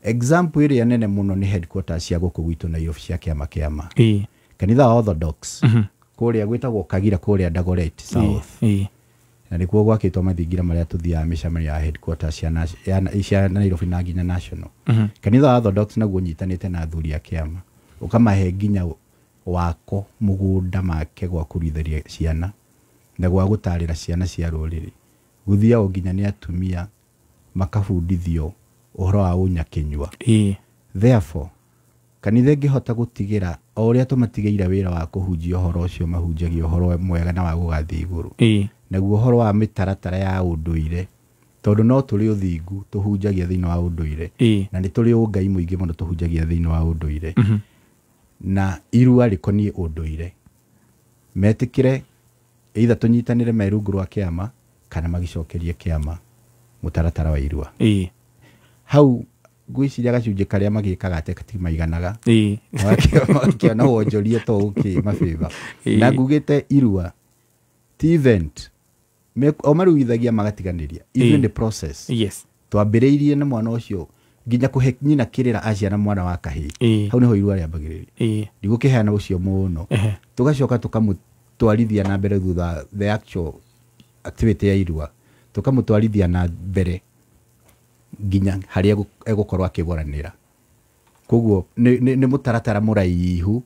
B: Example ĩrĩa nene mũno nĩ headquarters cia gũkũ gwitũ Nairobi cia kĩama kĩama. Kanitha wa Orthodox kũrĩa gwĩtagwo Kagira, kũrĩa Dagoretti South, na nĩkuo gwakĩtwo mathingira marĩa tũthiaga mĩcemanio ya headquarters cia Nairobi na nginya national. Kanitha wa Orthodox naguo ũnyitanĩte na athuri a kĩama, ũkamahe nginya wako mũgũnda make gwa kũruithĩria ciana na gwa gũtarĩra ciana cia rũrĩrĩ. Gũthiagwo nginya nĩ atumia makabundithio ũhoro wa ũnyakĩnyua. Therefore kanitha ĩngĩhota gũtigĩra o ũrĩa tũmatigĩire wĩra wa kũhunjia ũhoro ũcio, mahunjagia ũhoro mwega na wa gũgathiĩ igũrũ, naguo ũhoro wa mĩtaratara ya ũndũire, tondũ no tũrĩ ũthingu tũhunjagia thĩinĩ wa ũndũire, na nĩ tũrĩ ũngai mũingĩ mũno tũhunjagia thĩinĩ wa ũndũire, na irua rĩkoniĩ ũndũire, metĩkĩre either tũnyitanĩre me rungu rwa kĩama kana magĩcokerie kĩama mũtaratara wa irua. Hau ngwĩciria gacunjĩ karĩa magĩkaga atĩ gatimaiganaga, makĩona wonjoria to ũkĩ mabĩba. Na ngugĩte irua ti event, o maruithagia magatiganĩria, ithuĩ nĩ process. Twambĩrĩirie na mwana ũcio nginya kũhe nyina kĩrĩra aciara mwana wa kahĩĩ, hau nĩho irua rĩambagĩrĩria. Ndigũkĩheana ũcio mũno, tũgacoka tũkamũtwarithia na mbere thutha the actual activity ya irua, tũkamũtwarithia na mbere nginya harĩa egũkorwo akĩgũranĩra. Koguo nĩ mũtaratara mũraihu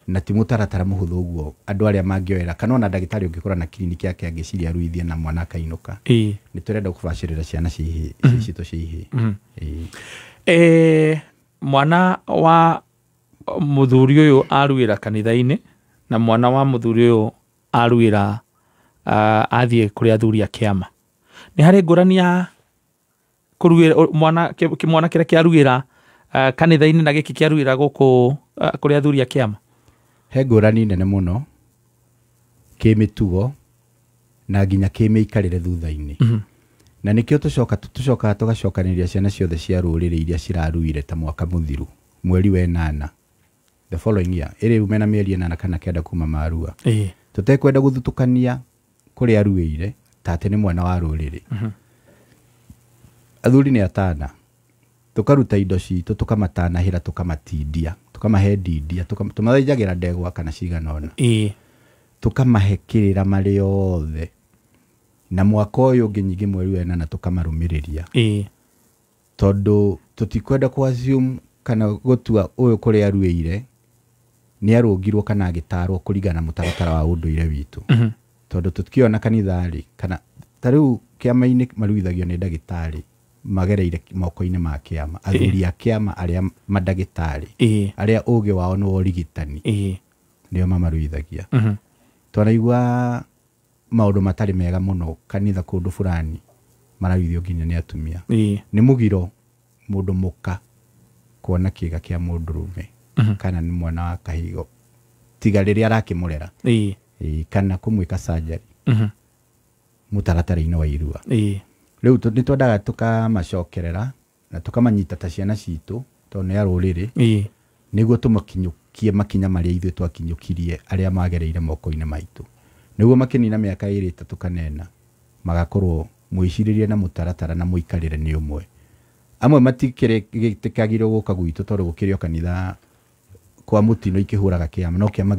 B: na ti mũtaratara mũhũthũ ũguo andũ arĩa mangĩoera, kana ona ndagĩtarĩ ũngĩkora na kiriniki yake angĩciria aruithie na mwana akainũka. Nĩ tũrenda kũbacĩrĩra ciana citũ cia ihĩĩ.
A: Mwana wa mũthuri ũyũ aruĩra kanitha-inĩ, na mwana wa mũthuri ũyũ aruĩra athiĩ kũrĩ athuri a kĩama. Nĩ harĩ ngũrani ya kũruĩra mwana kĩmwana kĩrĩa kĩaruĩra kanitha-inĩ na gĩkĩ kĩaruĩra gũkũ kũrĩ athuri a kĩama?
B: He ngũrani nene mũno kĩmĩtugo na nginya kĩmĩikarĩre thutha-inĩ. Na nĩkĩo tũcokaga tũgacokanĩria ciana ciothe cia rũrĩrĩ iria ciraruire ta mwaka mũthiru mweri wa 8 the following year, ĩrĩ ume na mĩeri 8 kana 9 kuma marua. Tũtekwenda gũthutũkania kũrĩa aruĩire ta atĩ nĩ mwana wa rũrĩrĩ. Athuri nĩ atana, Tũkaruta indo citũ, tũkamatanahĩra, tũkamatindia, tũkamahe ndindia, tũmathĩnjagĩra ndegwa kana cigana ũna. Tũkamahe kĩrĩra marĩ othe. Na mwaka ũyũ ũngĩ nyingĩ mweri wa ĩnana tũkamarũmĩrĩria. Tondũ tũtikwenda kũ assume kana gũtua ũyũ kũrĩa aruĩire nĩ arũngirwo kana agĩtarwo kũringana na mũtaratara wa ũndũire witũ. Tondũ tũtikĩona kanitha rĩ, kana ta rĩu kĩama-inĩ maruithagio nĩ ndagĩtarĩ magereire moko-inĩ ma kĩama, athuri a kĩama arĩa mandagĩtarĩ, arĩa ũgĩ wao nĩ wa ũrigitani, nĩo mamaruithagia. Twanaigua maũndũ matarĩ mega mũno kanitha kũndũ fulani mararuithio nginya nĩ atumia. Nĩ mũgiro mũndũ mũka kuona kĩga kĩa mũndũrũme kana nĩ mwana wa kahigo tiga rĩrĩa arakĩmũrera, kana kũmwĩka surgery mũtaratara-inĩ wa irua. Rĩu nĩ twendaga tũkamacokerera na tũkamanyita ta ciana citũ tondũ nĩ a rũrĩrĩ, nĩguo tũmakinyũkie makinya marĩa ithuĩ twakinyũkirie arĩa magereire moko-inĩ maitũ, nĩguo makĩnina mĩaka ĩrĩ ĩtatũ kana ĩna magakorwo mwĩcirĩrie na mũtaratara na mũikarĩre nĩ ũmwe. Amwe matikĩrĩtĩkagĩrwo gũka gwitũ tondũ gũkĩrĩ o kanitha kwa mũtino ikĩhũraga kĩama, no kĩama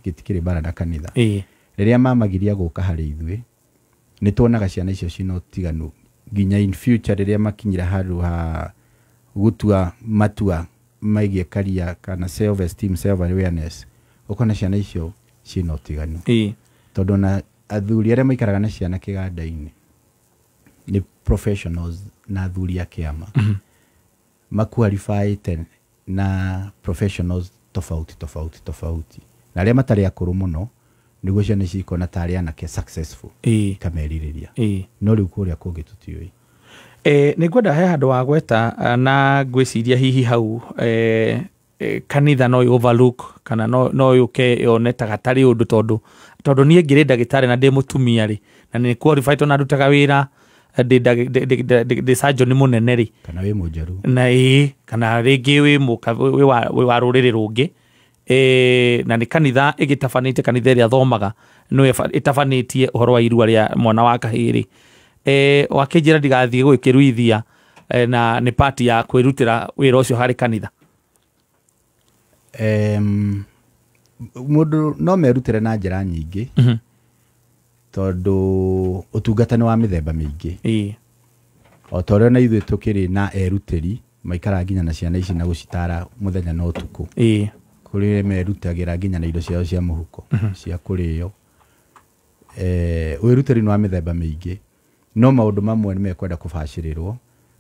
B: gĩtikĩrĩ mbara na kanitha. Rĩrĩa mamagiria gũka harĩ ithuĩ nĩ tuonaga ciana icio cina ũtiganu nginya in future rĩrĩa makinyira handũ ha gũtua matua megiĩ career kana self esteem, self awareness, ũkona ciana icio ciĩna ũtiganu. Tondũ na athuri arĩa maikaraga na ciana kĩganda-inĩ nĩ professionals na athuri a kĩama maqualifyĩte na professionals tofauti tofauti tofauti, na arĩa matarĩ akũrũ mũno nĩguo ciana ici ikona tarĩ anake successful ikamerirĩria. No rĩu kũrĩa kũngĩ tũtiũĩ.
A: Nĩ ngwenda he handũ wa gweta na ngwĩciria hihi hau kanitha no overlook kana no yũke yone ta gatarĩ ũndũ, tondũ niĩ ngĩrĩ ndagĩtarĩ na ndĩ mũtumia rĩ, na nĩ qualified na ndutaga wĩra ndĩ surgeon mũnene rĩ,
B: kana wĩ mũnjaru
A: na kana rĩngĩ wĩ mũka wĩ wa rũrĩrĩ rũngĩ, na nĩ kanitha ĩgĩtabanĩtie, kanitha ĩrĩa thomaga nĩyo ĩtabanĩtie ũhoro wa irua rĩa mwana wa kahĩĩ rĩ, wakĩnjĩra ndigathiĩ gwĩkĩruithia, na nĩ part ya kwĩrutĩra wĩra ũcio harĩ kanitha.
B: Mũndũ no merutĩre na njĩra nyingĩ, tondũ ũtungata nĩ wa mĩthemba mĩingĩ. O ta ũrĩa na ithuĩ tũkĩrĩ na erutĩri maikaraga nginya na ciana ici na gũcitara mũthenya na ũtukũ. Kũrĩ merutagĩra nginya na indo ciao cia mũhuko cia kũrĩo. Wĩrutĩri nĩ wa mĩthemba mĩingĩ, no maũndũ mamwe nĩ mekwenda kũbacĩrĩrwo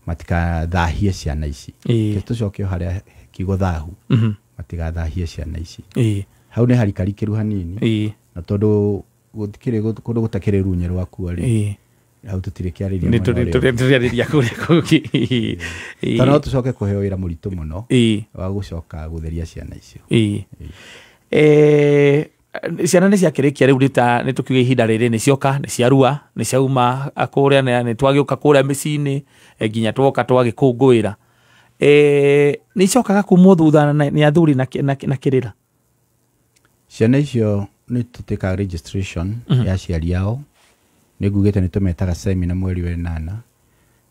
B: matikathahie ciana ici. Tũcoke o harĩa kiugo thahu, matigathahie ciana ici. Hau nĩ harikarikĩru hanini, na tondũ gũtikĩrĩ kũndũ gũtakĩrĩ runye rwakuo rĩ, hau tũtirĩ kĩarĩria
A: mũno rĩ. Tũrĩarĩria kũrĩa kũngĩ.
B: Tondũ no tũcoke kũheo wĩra mũritũ mũno wa gũcoka gũtheria ciana icio.
A: Ciana nĩ ciakĩrĩkia rĩu nĩ tũkiuga ihinda rĩrĩ nĩ cioka, nĩ ciarua, nĩ ciauma kũrĩa, nĩ twagĩũka kũrĩa mĩciĩ-inĩ, nginya twoka twagĩkũngũĩra. Nĩ icokaga kumwo thutha nĩ athuri na kĩrĩra.
B: Ciana icio nĩ tũtĩkaga registration ya aciari ao, nĩ ngugĩte nĩ tũmetaga seminar mweri wa ĩnana,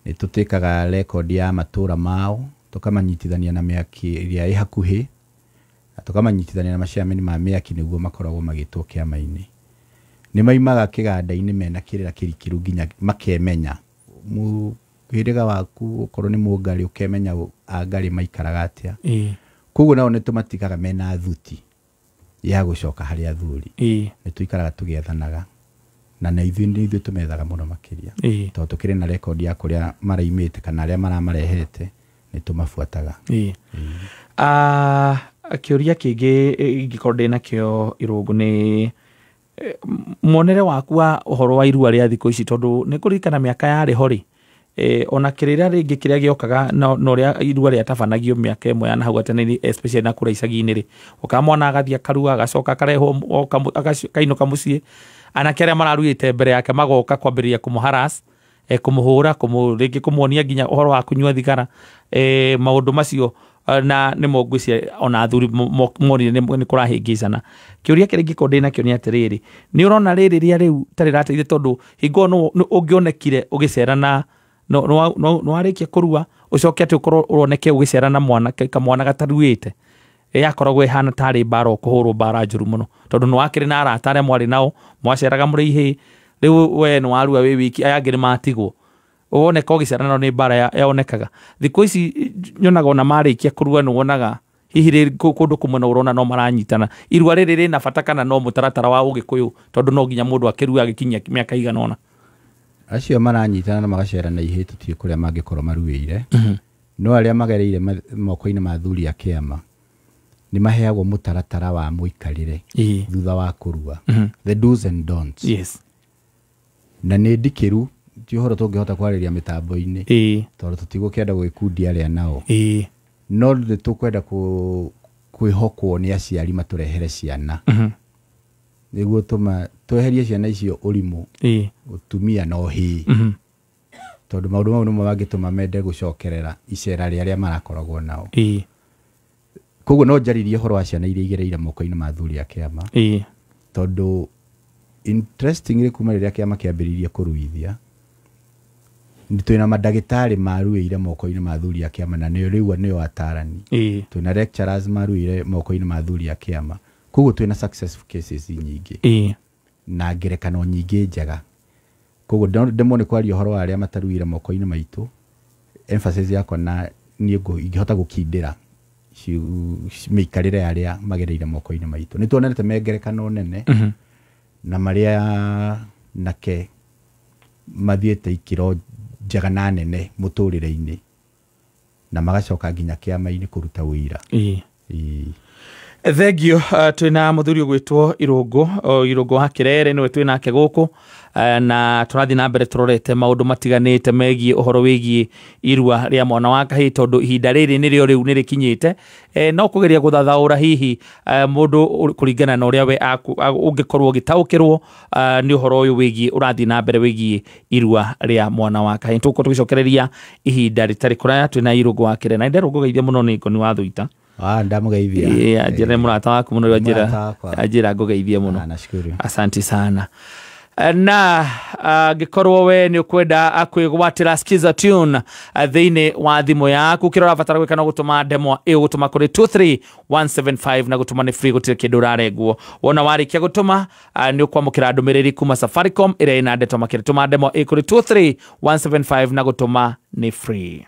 B: nĩ tũtĩkaga record ya matũra mao, tũkamanyitithania na mĩaki ĩrĩa ĩ hakuhĩ, na tũkamanyitithania na maciameni ma mĩaki nĩguo makoragwo magĩtwo kĩama-inĩ. Nĩ maimaga kĩganda-inĩ mena kĩrĩra kĩrikĩru nginya makemenya mũhĩrĩga waku, okorwo nĩ mũngarĩ ũkemenya angarĩ maikaraga atĩa. Koguo nao nĩ tũmatigaga mena thuti ya gũcoka harĩ athuri. Nĩ tũikaraga tũgĩethanaga na nĩ ithuĩ tũmethaga mũno makĩria, tondũ tũkĩrĩ na rekondi ya kũrĩa maraimĩte kana arĩa maramarehete nĩ tũmabuataga.
A: Kĩũria kĩngĩ ingĩkorwo ndĩ nakĩo Irũngũ nĩ muonere waku wa ũhoro wa irua rĩa thikũ ici, tondũ nĩ kũririkana mĩaka yarĩ ho rĩ, ona kĩrĩra rĩngĩ kĩrĩa gĩokaga na ũrĩa irua rĩatabanagio mĩaka ĩmwe ya na hau gatene, especially na kũrĩa icagi-inĩ rĩ, ũkaga mwana agathiĩ akarua agacoka akarehwo kainũka mũciĩ, anake arĩa mararuĩte mbere yake magoka kwambĩrĩria kũmũharass, kũmũhũra, rĩngĩ kũmuonia nginya ũhoro wa kũnyua thigara, maũndũ macio na nĩmo ngwĩciria ona athuri monire nĩ kũrahĩngĩcana. Kĩũria kĩrĩa ingĩkorwo ndĩ nakĩo nĩ atĩrĩrĩ, nĩ ũrona rĩrĩ rĩa rĩu ta rĩrateithia, tondũ hingo ũngĩonekire ũgĩcera na No no no warĩkia kũrua ũcoke atĩ ũkorwo ũroneke ũgĩcera na mwana kamwana gataruĩte, yakoragwo ĩhana tarĩ mbara ũkũhũrwo mbara njũru mũno, tondũ nĩ wakĩrĩ na arata arĩa mwarĩ nao mwaceraga mũrĩ ihĩĩ, rĩu we nĩ warua wĩ wiki, aya angĩ nĩ matigwo, woneka ũgĩcera nao nĩ mbara yonekaga. Thikũ ici nyonaga ona marĩkia kũrua nĩ wonaga hihi rĩ kũndũ kũmwe no ũrona no maranyitana. Irua rĩrĩ rĩna bata kana no mũtaratara wa Ũgĩkũyũ, tondũ no nginya mũndũ akĩrua agĩkinyia mĩaka igana ũna?
B: Acio maranyitana na magacera na ihĩĩ tũtiĩ kũrĩa mangĩkorwo maruĩire. No arĩa magereire moko-inĩ ma athuri a kĩama nĩ maheagwo mũtaratara wa mũikarĩre thutha wa kũrua, the do's and don'ts. Na nĩ ndikĩru, ti ũhoro tũngĩhota kwarĩria mĩtambo-inĩ tondũ tũtigũkĩenda gwĩkundia arĩa nao, no nĩ tũkwenda kwĩhokwo nĩ aciari matũrehere ciana nĩguo tweherie ciana icio ũrimũ, ũtumia na ũhĩĩ, tondũ maũndũ mau nĩmo mangĩtũma mende gũcokerera icera rĩa arĩa marakoragwo nao. Koguo no njaririe ũhoro wa ciana iria igereire moko-inĩ ma athuri a kĩama, tondũ interestingly kuma rĩrĩa kĩama kĩambĩrĩirie kũruithia, nĩ twĩna mandagĩtarĩ maruĩire moko-inĩ ma athuri a kĩama, na nĩo rĩu nĩo atarani. Twĩna lecturers maruĩire moko-inĩ ma athuri a kĩama, koguo twĩna successful cases nyingĩ na ngerekano nyingĩ njega. Koguo ndemwo nĩ kwaria ũhoro wa arĩa mataruĩire moko-inĩ maitũ, emphasis yakwa na niĩ ingĩhota gũkindĩra mĩikarĩre ya arĩa magereire moko-inĩ maitũ. Nĩ tuonete me ngerekano nene na marĩa nake mathiĩte ikĩro njega na nene mũtũrĩre-inĩ na magacoka nginya kĩama-inĩ kũruta wĩira.
A: Thengio. Twĩna mũthuri ũgwĩtwo Irũngũ, Irũngũ wa Kĩrere nĩwe twĩ nake gũkũ, na tũrathiĩ na mbere tũrorete maũndũ matiganĩte megiĩ ũhoro wĩgiĩ irua rĩa mwana wa kahĩĩ, tondũ ihinda rĩrĩ nĩrĩo rĩu nĩrĩkinyĩte, no kũgeria gũthathaũra hihi mũndũ kũringana na ũrĩa we ũngĩkorwo ũgĩtaũkĩrwo nĩ ũhoro ũyũ wĩgiĩ ũrathiĩ na mbere wĩgiĩ irua rĩa mwana wa kahĩĩ. Tũgũkorwo tũgĩcokereria ihinda rĩtarĩ kũraya twĩna Irũngũ wa Kĩrere, na nderũngũgeithia mũno nĩ Ngoni wa Thuita.
B: Ndamugeithia.
A: Anjĩra mũrata waku mũno, anjĩra ngũgeithie mũno. Asante sana. Na angĩkorwo we nĩ ũkwenda kwĩgwatĩra Skiza Tune thĩinĩ wa thimũ yaku, kĩrĩa ũrabatara gwĩka no gũtũma ndemwa ĩyo gũtũma kũrĩ 23175 na gũtũma nĩ free, gũtirĩ kĩndũ ũrarengwo. Wona warĩkia gũtũma nĩ ũkwamũkĩra ndũmĩrĩri kuma Safaricom ĩrĩa ĩna ndeto makĩria. Tũma ndemwa ĩyo kũrĩ 23175 na gũtũma nĩ free.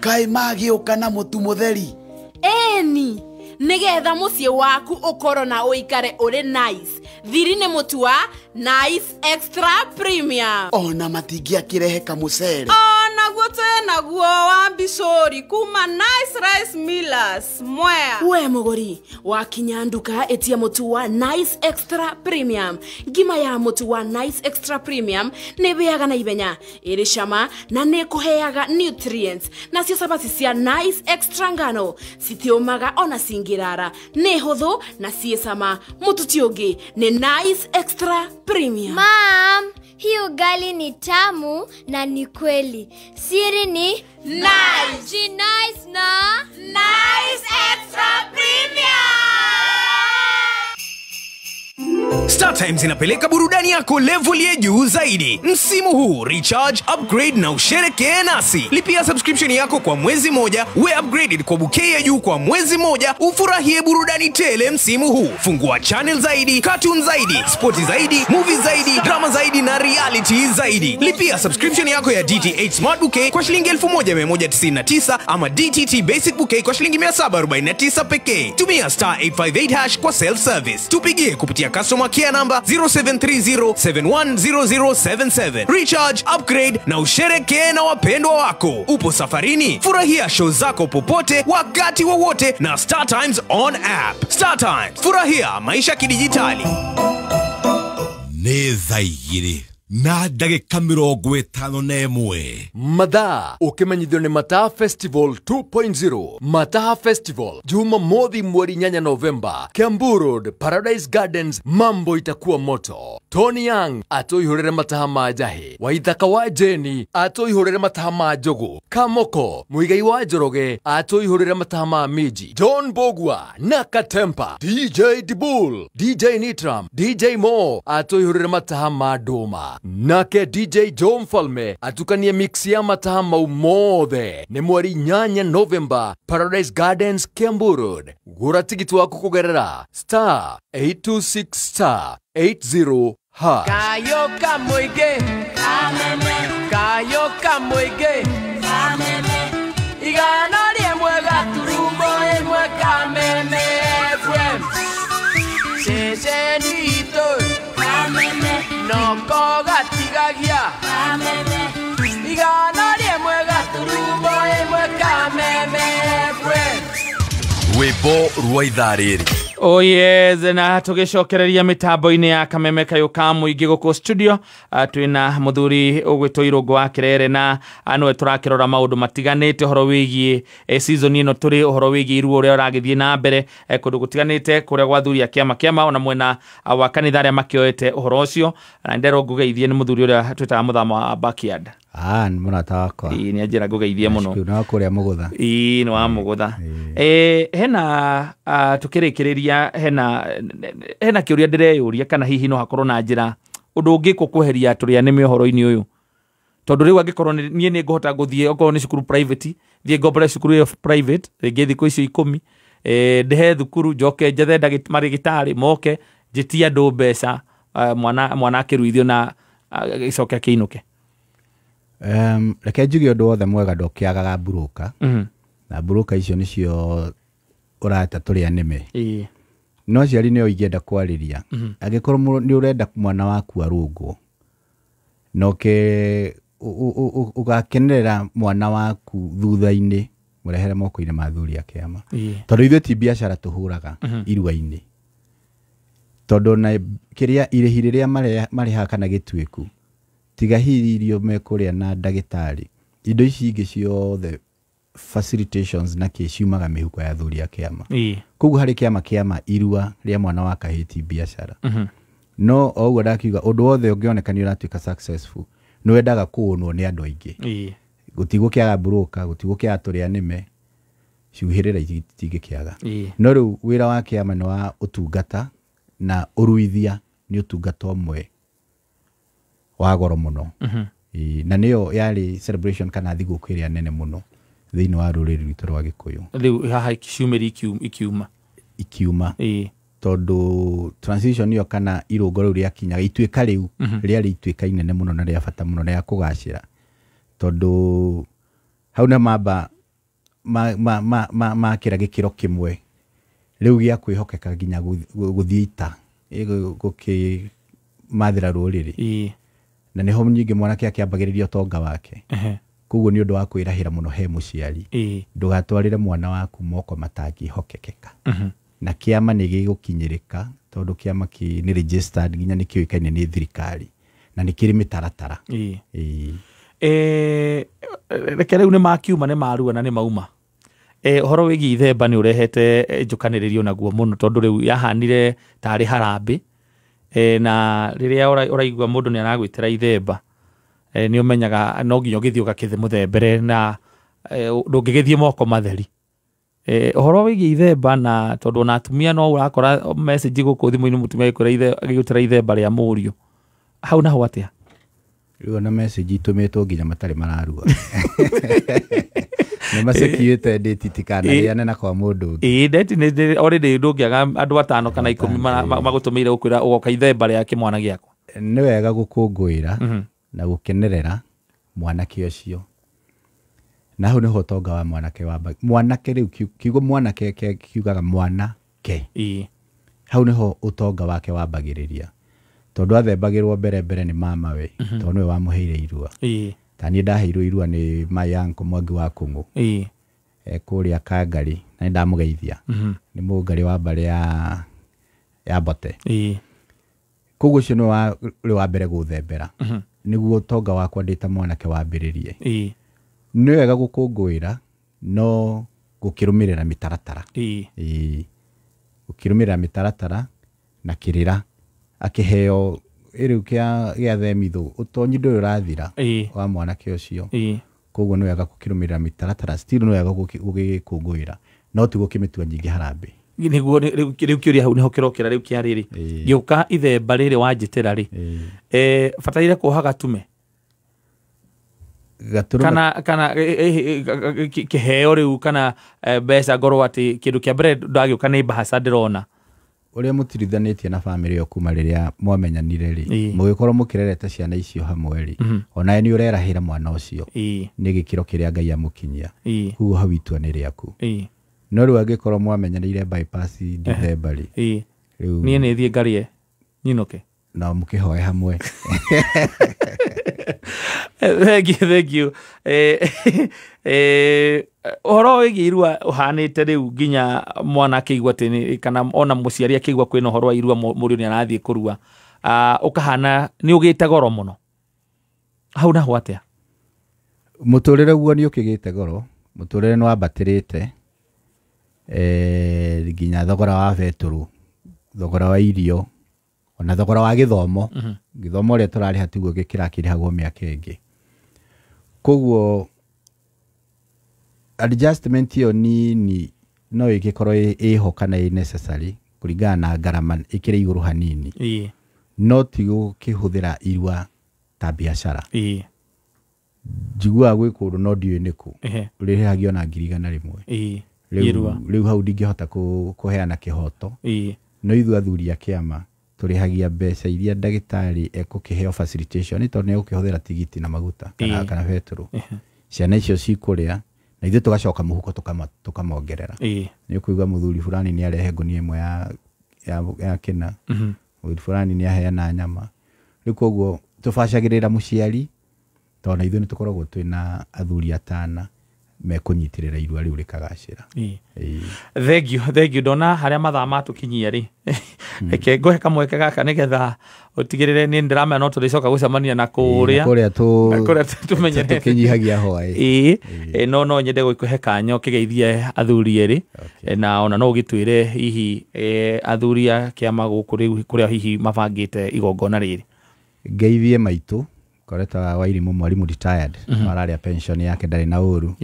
I: Kaĩ magĩũka na mũtu mũtheri?
J: Ĩni, nĩgetha mũciĩ waku ũkorwo na ũikare ũrĩ nice, thiri nĩ mũtu wa Nice Extra Premium.
I: Ona matingĩakĩrehe kamũcere.
K: Onaguo twĩnaguo wa mbicũri kuma Nice Rice Millers Mwea.
J: We mũgũri wakinya nduka ĩtia mũtu wa Nice Extra Premium. Ngima ya mũtu wa Nice Extra Premium nĩ ĩhĩaga na ihenya, ĩrĩ cama na nĩ ĩkũheaga nutrients. Nacio cabaci cia Nice Extra ngano citiũmaga ona cingĩrara, nĩ hũthũ na ciĩ cama. Mũtu ti ũngĩ nĩ Nice Extra Premium.
L: Mom, hii ugali ni tamu na ni kweli. Siri ni Nice. Nice na Nice Extra Premium.
M: Star Times inapeleka burudani yako level ya juu zaidi. Msimu huu recharge, upgrade na usherekee nasi. Lipia subscription yako kwa mwezi moja, we upgraded kwa bouquet ya juu kwa mwezi moja, ufurahie burudani tele msimu huu. Fungua channel zaidi, cartoon zaidi, sporti zaidi, movies zaidi, drama zaidi na reality zaidi. Lipia subscription yako ya DTH Smart Bouquet kwa shilingi 1199 ama DTT Basic Bouquet kwa shilingi 749 pekee. Tumia star 858 hash kwa self service. Tupigie kupitia customer care number 0730710077. Recharge, upgrade na usherekee na wapendwa wako. Upo safarini, furahia show zako popote wakati wowote na Star Times on app. Star Times, furahia maisha kidijitali.
G: Nĩ thaa igĩrĩ.
N: Na ndagĩka 51.
O: Mathaa ũkĩmenyithio nĩ Mataha Festival 2.0. Mataha Festival Jumamothi mweri 8 Novemba, Kiambu Road, Paradise Gardens. Mambo itakuwa moto. Tony Young atũihũrĩre mataha ma njahi, Waithaka wa Jeni atũihũrĩre mataha ma njogu, Kamoko Muigai wa Njoroge atũihũrĩre mataha ma miji, John Bogwa na Katempa, DJ Dibul, DJ Nitram, DJ Mo atũihũrĩre mataha ma ndũma, nake DJ Joe Mfalme atukanie mix ya mataha mau mothe. Nĩ mweri 8 Novemba, Paradise Gardens, Kiambu Road. Gũra tigiti waku kũgerera star 826 star 80 hash.
H: Kayo Kamuige, Kayo Kamuige, Igana rĩmwe gaturumo ĩmwe Kameme FM, ceceni itũ noko gatigagia, Igana rĩmwe gaturumo ĩmwe Kameme FM.
O: Rwĩmbo rwa ithaa rĩrĩ.
A: Oh yes, na tũgĩcokereria mĩtambo-inĩ ya Kameme Kayũ ka Mũingĩ gũkũ studio, twĩna mũthuri ũgwĩtwo Irũngũ wa Kĩrere, na nĩwe tũrakĩrora maũndũ matiganĩte ũhoro wĩgiĩ season ĩno tũrĩ, ũhoro wĩgiĩ iruo ũrĩa ũragĩthiĩ na mbere kũndũ gũtiganĩte kũrĩa gwa athuri a kĩama kĩama ona mwena wa kanitha arĩa makĩoete ũhoro ũcio. Na nderwo ngũgeithie nĩ mũthuri ũrĩa twĩtaga mũthama wa backyard.
B: Ah, nĩ mũrata wakwa.
A: Ĩĩ, nĩ anjĩra ngũgeithie mũno.
B: Nĩ wa kũrĩa Mũgũtha.
A: Ĩĩ, nĩ wa Mũgũtha. Hena tukĩrĩkĩrĩria, hena kĩũria ndĩreyũria kana hihi no hakorwo na njĩra ũndũ ũngĩkwo kweheria tũrĩa nĩme ũhoro-inĩ ũyũ, tondũ rĩu angĩkorwo niĩ nĩ ngũhota gũthiĩ okorwo nĩ cukuru private, thiĩ ngombore cukuru ĩyo private rĩngĩ thikũ icio 10, ndĩhe thukuru njoke njethe marĩgĩtarĩ moke njĩtie andũ mbeca, mwana akĩruithio na gĩcoke akĩinũke.
B: Reke njuge ũndũ wothe mwega ndũkĩagaga mburũka. Na mburũka icio nĩcio ũrata tũrĩa nĩme. No aciari nĩo ingĩenda kwarĩria. Angĩkorwo nĩ ũrenda mwana waku arũngwo, na ũgakenerera mwana waku thutha-inĩ, mũrehere moko-inĩ ma athuri a kĩama. Tondũ ithuĩ ti biacara tũhũraga irua-inĩ. Tondũ na kĩrĩa irĩhi rĩrĩa marĩhaga kana gĩtuĩku, tiga hihi irio mekũrĩa na ndagĩtarĩ, indo ici ingĩ ciothe facilitations na kĩ ciumaga mĩhuko ya athuri a kĩama. Koguo harĩ kĩama kĩama irua rĩa mwana wa kahĩĩ ti biacara. No o ũguo ndakiuga ũndũ wothe ũngĩoneka nĩ ũratuĩka successful nĩ wendaga kũũnwo nĩ andũ aingĩ. Gũtigũkĩaga mburũka, gũtigũkĩaga tũrĩa nĩme, ciuhĩrĩra itingĩkĩaga. No rĩu wĩra wa kĩama nĩ wa ũtungata, na ũruithia nĩ ũtungata ũmwe wa goro mũno. Na nĩyo yarĩ celebration kana thigũkũ ĩrĩa nene mũno thĩinĩ wa rũrĩrĩ rwitũ rwa Gĩkũyũ.
A: Rĩu haha ciumĩri ikiuma.
B: Tondũ transition ĩyo kana irũngo rĩu rĩakinyaga ituĩka rĩu rĩarĩ ituĩka inene mũno na rĩa bata mũno rĩa kũgacĩra, tondũ hau nĩ mamba makĩra gĩkĩro kĩmwe rĩu gĩa kwĩhokeka nginya gũthiĩ ita gũkĩmathĩra rũrĩrĩ. Na nĩho nyingĩ mwanake akĩambagĩrĩria ũtonga wake. Koguo nĩ ũndũ wa kwĩrahĩra mũno he mũciari, ndũgatwarĩre mwana waku moko matangĩhokekeka. Na kĩama nĩ gĩgũkinyĩrĩka tondũ kĩama nĩ registered nginya nĩ kĩũĩkaine nĩ thirikari na nĩ kĩrĩ mĩtaratara.
A: Reke rĩu nĩ makiuma nĩ marua na nĩ mauma. Ũhoro wĩgiĩ ithemba nĩ ũrehete njũkanĩrĩrio naguo mũno, tondũ rĩu yahanire tarĩ harambĩ, na rĩrĩa ũraigua mũndũ nĩ aragwĩtĩra ithemba, nĩ ũmenyaga no nginya ũgĩthiĩ ũgakĩmũthembere na ndũngĩgĩthiĩ moko matheri. Ũhoro wĩgiĩ ithemba, na tondũ ona atumia no ũrakora message gũkũ thimũ-inĩ mũtumia agĩgwĩtĩra ithemba rĩa mũriũ, hau naho atĩa?
B: Rĩu ona message itũmĩtwo nginya matarĩ mararua. Nĩ macekiĩte ndĩti itikanarĩane na kwa mũndũ ũngĩ.
A: Ĩĩ, ndĩti nĩ already ndũngĩaga andũ 5 kana 10 magũtũmĩire gũkwĩra ũgoka ithemba rĩa kĩmwana gĩakwa.
B: Nĩ wega gũkũngũĩra na gũkenerera mwanake ũcio. Na hau nĩho ũtonga wa mwanake wambagia. Mwanake rĩu kiugo mwanake kiugaga mwanake. Hau nĩho ũtonga wake wambagĩrĩria. Tondũ athembagĩrwo mbere mbere nĩ mamawe, tondũ nĩwe wamũheire irua. Ta niĩ ndaheirwo irua nĩ my uncle Mwangi wa Kũng'ũ. Kũrĩa Kangarĩ, na nĩ ndamũgeithia. Nĩ mũngarĩ wa mbarĩ ya Mbote. Koguo ũcio nĩwe ũrĩ wa mbere gũthembera nĩguo ũtonga wakwa ndĩ ta mwanake wambĩrĩrie. Nĩ wega gũkũngũĩra no gũkĩrũmĩrĩra mĩtaratara. Ĩĩ, gũkĩrũmĩrĩra mĩtaratara na kĩrĩra akĩheo rĩu gĩa themithũ ũtonyi ndũrĩ ũrathira wa mwanake ũcio. Koguo nĩ wega gũkĩrũmĩrĩra mĩtaratara, still nĩ wega gũgĩkũngũĩra no ti gũkĩmĩtua nyingĩ harambee.
A: Nĩguo rĩu kĩũria hau nĩho kĩrokĩra rĩu kĩa rĩrĩ gĩũka ithemba rĩrĩ wanjĩtĩra rĩ, bataire kuoha gatume kana kĩheo rĩu kana mbeca ngorwo atĩ kĩndũ kĩa mbere ndagĩũka nĩ mbahaca ndĩrona.
B: Ũrĩa mũtirithanĩtie na bamĩrĩ ĩyo kuma rĩrĩa mwamenyanire rĩ, mũgĩkorwo mũkĩrerete ciana icio hamwe rĩ, onawe nĩ ũrerahĩra mwana ũcio nĩ gĩkĩro kĩrĩa Ngai amũkinyia. Koguo hau itua nĩ rĩaku. No rĩu angĩkorwo mwamenyanĩire bypass December rĩ, rĩu
A: niĩ nĩ thiĩ ngarie nyinũke
B: na mũkĩhoe hamwe.
A: Thank you, thank you. Ũhoro wĩgiĩ irua ũhanĩte rĩu nginya mwana akĩigua atĩ kana ona mũciari akĩigua kwĩna ũhoro wa irua mũriũ nĩ arathiĩ kũrua, ũkahana nĩ ũgĩte goro mũno. Hau naho atĩa?
B: Mũtũrĩre guo nĩ ũkĩgĩte goro, mũtũrĩre nĩ wambatĩrĩte, nginya thogora wa betũrũ, thogora wa irio, ona thogora wa gĩthomo. Gĩthomo ũrĩa tũrarĩha tiguo kĩrakĩrĩhagwo mĩaka ĩngĩ. Koguo adjustment ĩyo nini no ĩgĩkorwo ĩho kana ĩ necessary kũringana na ngarama ĩkĩrĩ igũrũ hanini. No ti gũkĩhũthĩra irua ta biacara. Njiguaga gwĩ kũndũ no ndiũĩ nĩkũ ũrĩhagio na 100,000. Rĩu hau ndingĩhota kũheana kĩhoto. No ithuĩ athuri a kĩama tũrĩhagia mbeca iria ndagĩtarĩ ekũkĩheo facilitation tondũ nĩ egũkĩhũthĩra tigiti na maguta kana betũrũ. Ciana icio cikũrĩa na ithuĩ tũgacoka mũhuko tũkamongerera. Nĩ ũkũigua mũthuri fulani nĩ arehe ngũnia ĩmwe ya kĩna, mũthuri fulani nĩ aheana nyama. Rĩu koguo tũbacagĩrĩra mũciari tondũ na ithuĩ nĩ tũkoragwo twĩna athuri atana mekũnyitĩrĩra irua rĩu rĩkagacĩra.
A: Thank you, thank you. Ndona harĩa mathaa matũkinyia rĩ, reke ngũhe kamweke gaka nĩgetha ũtigĩrĩre nĩ ndĩramenya no tũrĩcoka gũcemania na kũrĩa tũmenyerete
B: tũkĩnyihagia hwaĩ.
A: No nyende gũkũhe kanya ũkĩgeithie athuri erĩ, na ona no ũgĩtwĩre hihi athuri a kĩama gũkũ rĩu kũrĩa hihi mabangĩte igongona rĩrĩ.
B: Ngeithie maitũ Koreta Wairimũ mwarimũ retired, ararĩa pension yake ndarĩ na ũru.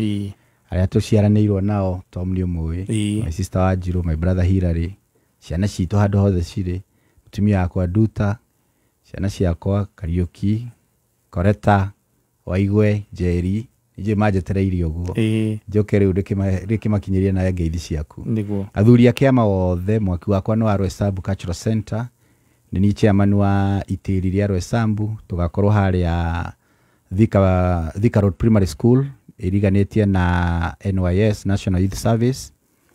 B: Arĩa tũciaranĩirwo nao Tom nĩ ũmũĩ, my sister Wanjirũ, my brother Hilary, ciana citũ handũ hothe cirĩ, mũtumia wakwa Nduta, ciana ciakwa Kariũki, Koreta, Waigwe, Njeri, nĩnjũĩ manjetereire ũguo. Njoke rĩu ndĩkĩmakinyĩrie nawe ngeithi ciaku. Athuri a kĩama othe, mwaki wakwa nĩ wa Roysambu Cultural Center, nĩ niĩ chairman wa itĩri rĩa Roysambu, tũgakorwo harĩa Thika Road Primary School ĩriganĩtie na NYS National Youth Service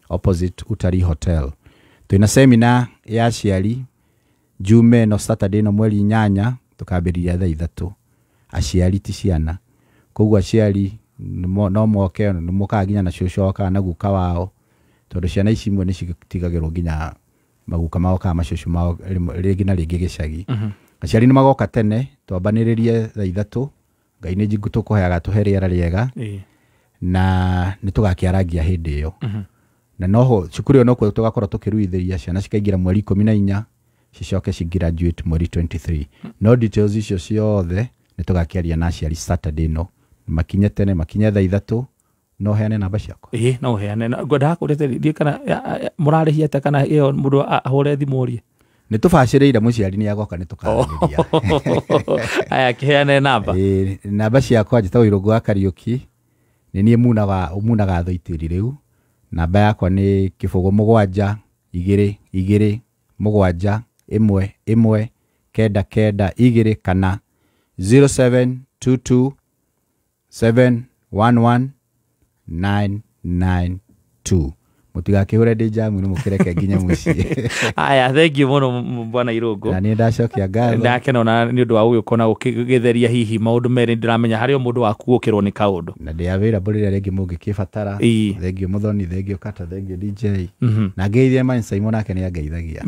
B: opposite Utari Hotel. Twĩna seminar ya aciari Jume no Saturday no mweri 8 tũkambĩrĩria thaa 3. Aciari ti ciana, koguo aciari no moke nĩ mokaga nginya na cũcũ kana na guka wao, tondũ ciana ici imwe nĩ citigagĩrwo nginya maguka mao kana macũcũ mao rĩngĩ na rĩngĩ gĩcagi. Aciari nĩ magoka tene twambanĩrĩrie thaa 3. Ngai nĩ njingu tũkũheaga tũhe rĩera rĩega na nĩ tũgakĩarangia hĩndĩ ĩyo. Na noho cukuru ĩyo nokuo tũgakorwo tũkĩruithĩria ciana cikaingĩra mweri 14 cicoke ci graduate mweri 23. No details icio ciothe nĩ tũgakĩaria na aciari Saturday no makinye tene, makinye thaa 3. No heane namba ciakwa.
A: No heane. Ngwendaga kũrĩte kana mũrarĩhia atĩa kana ĩyo mũndũ ahũre thimũ ũrie.
B: Nĩ tũbacĩrĩire mũciari nĩ agoka nĩ tũkaranĩria.
A: Aya kĩheane namba.
B: Namba ciakwa njĩtagwo Irũngũ wa Kariũki, nĩ niĩ munaga thũ itĩri rĩu. Namba yakwa nĩ 0 7 2 2 7 1 1 9 9 2 kana 0722 711 992. Mũtigakĩhũre ndĩ jamu-inĩ, mũkĩreke nginya mũciĩ.
A: Aya, thank you mũno bwana Irũngũ.
B: Na niĩ ndacokia ngatho.
A: Ndakena ona nĩ ũndũ wa gũgĩũka na gũkĩgetheria hihi maũndũ merĩ, ndĩramenya harĩ o mũndũ waku gũkĩrwo nĩ kaũndũ.
B: Na ndĩ available rĩrĩa rĩngĩ mũngĩkĩbatara. Thengiũ Mũthoni, thengiũ Kata, thengiũ DJ. Na ngeithie Man Simon, nake nĩ angeithagia.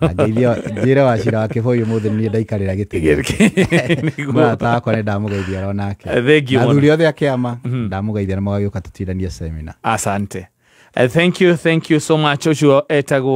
B: Na ngeithie njĩre Wacira wa Kĩboi, ũmũthĩ niĩ ndaikarĩra gĩtĩ gĩake. Mũrata wakwa nĩ ndamũgeithia oro nake.
A: Thank you
B: Na
A: mũno.
B: athuri othe a kĩama ndamũgeithia na mũgagĩũka tũtindanie seminar.
A: Asante. Thank you, thank you so much. Ũcio etagwo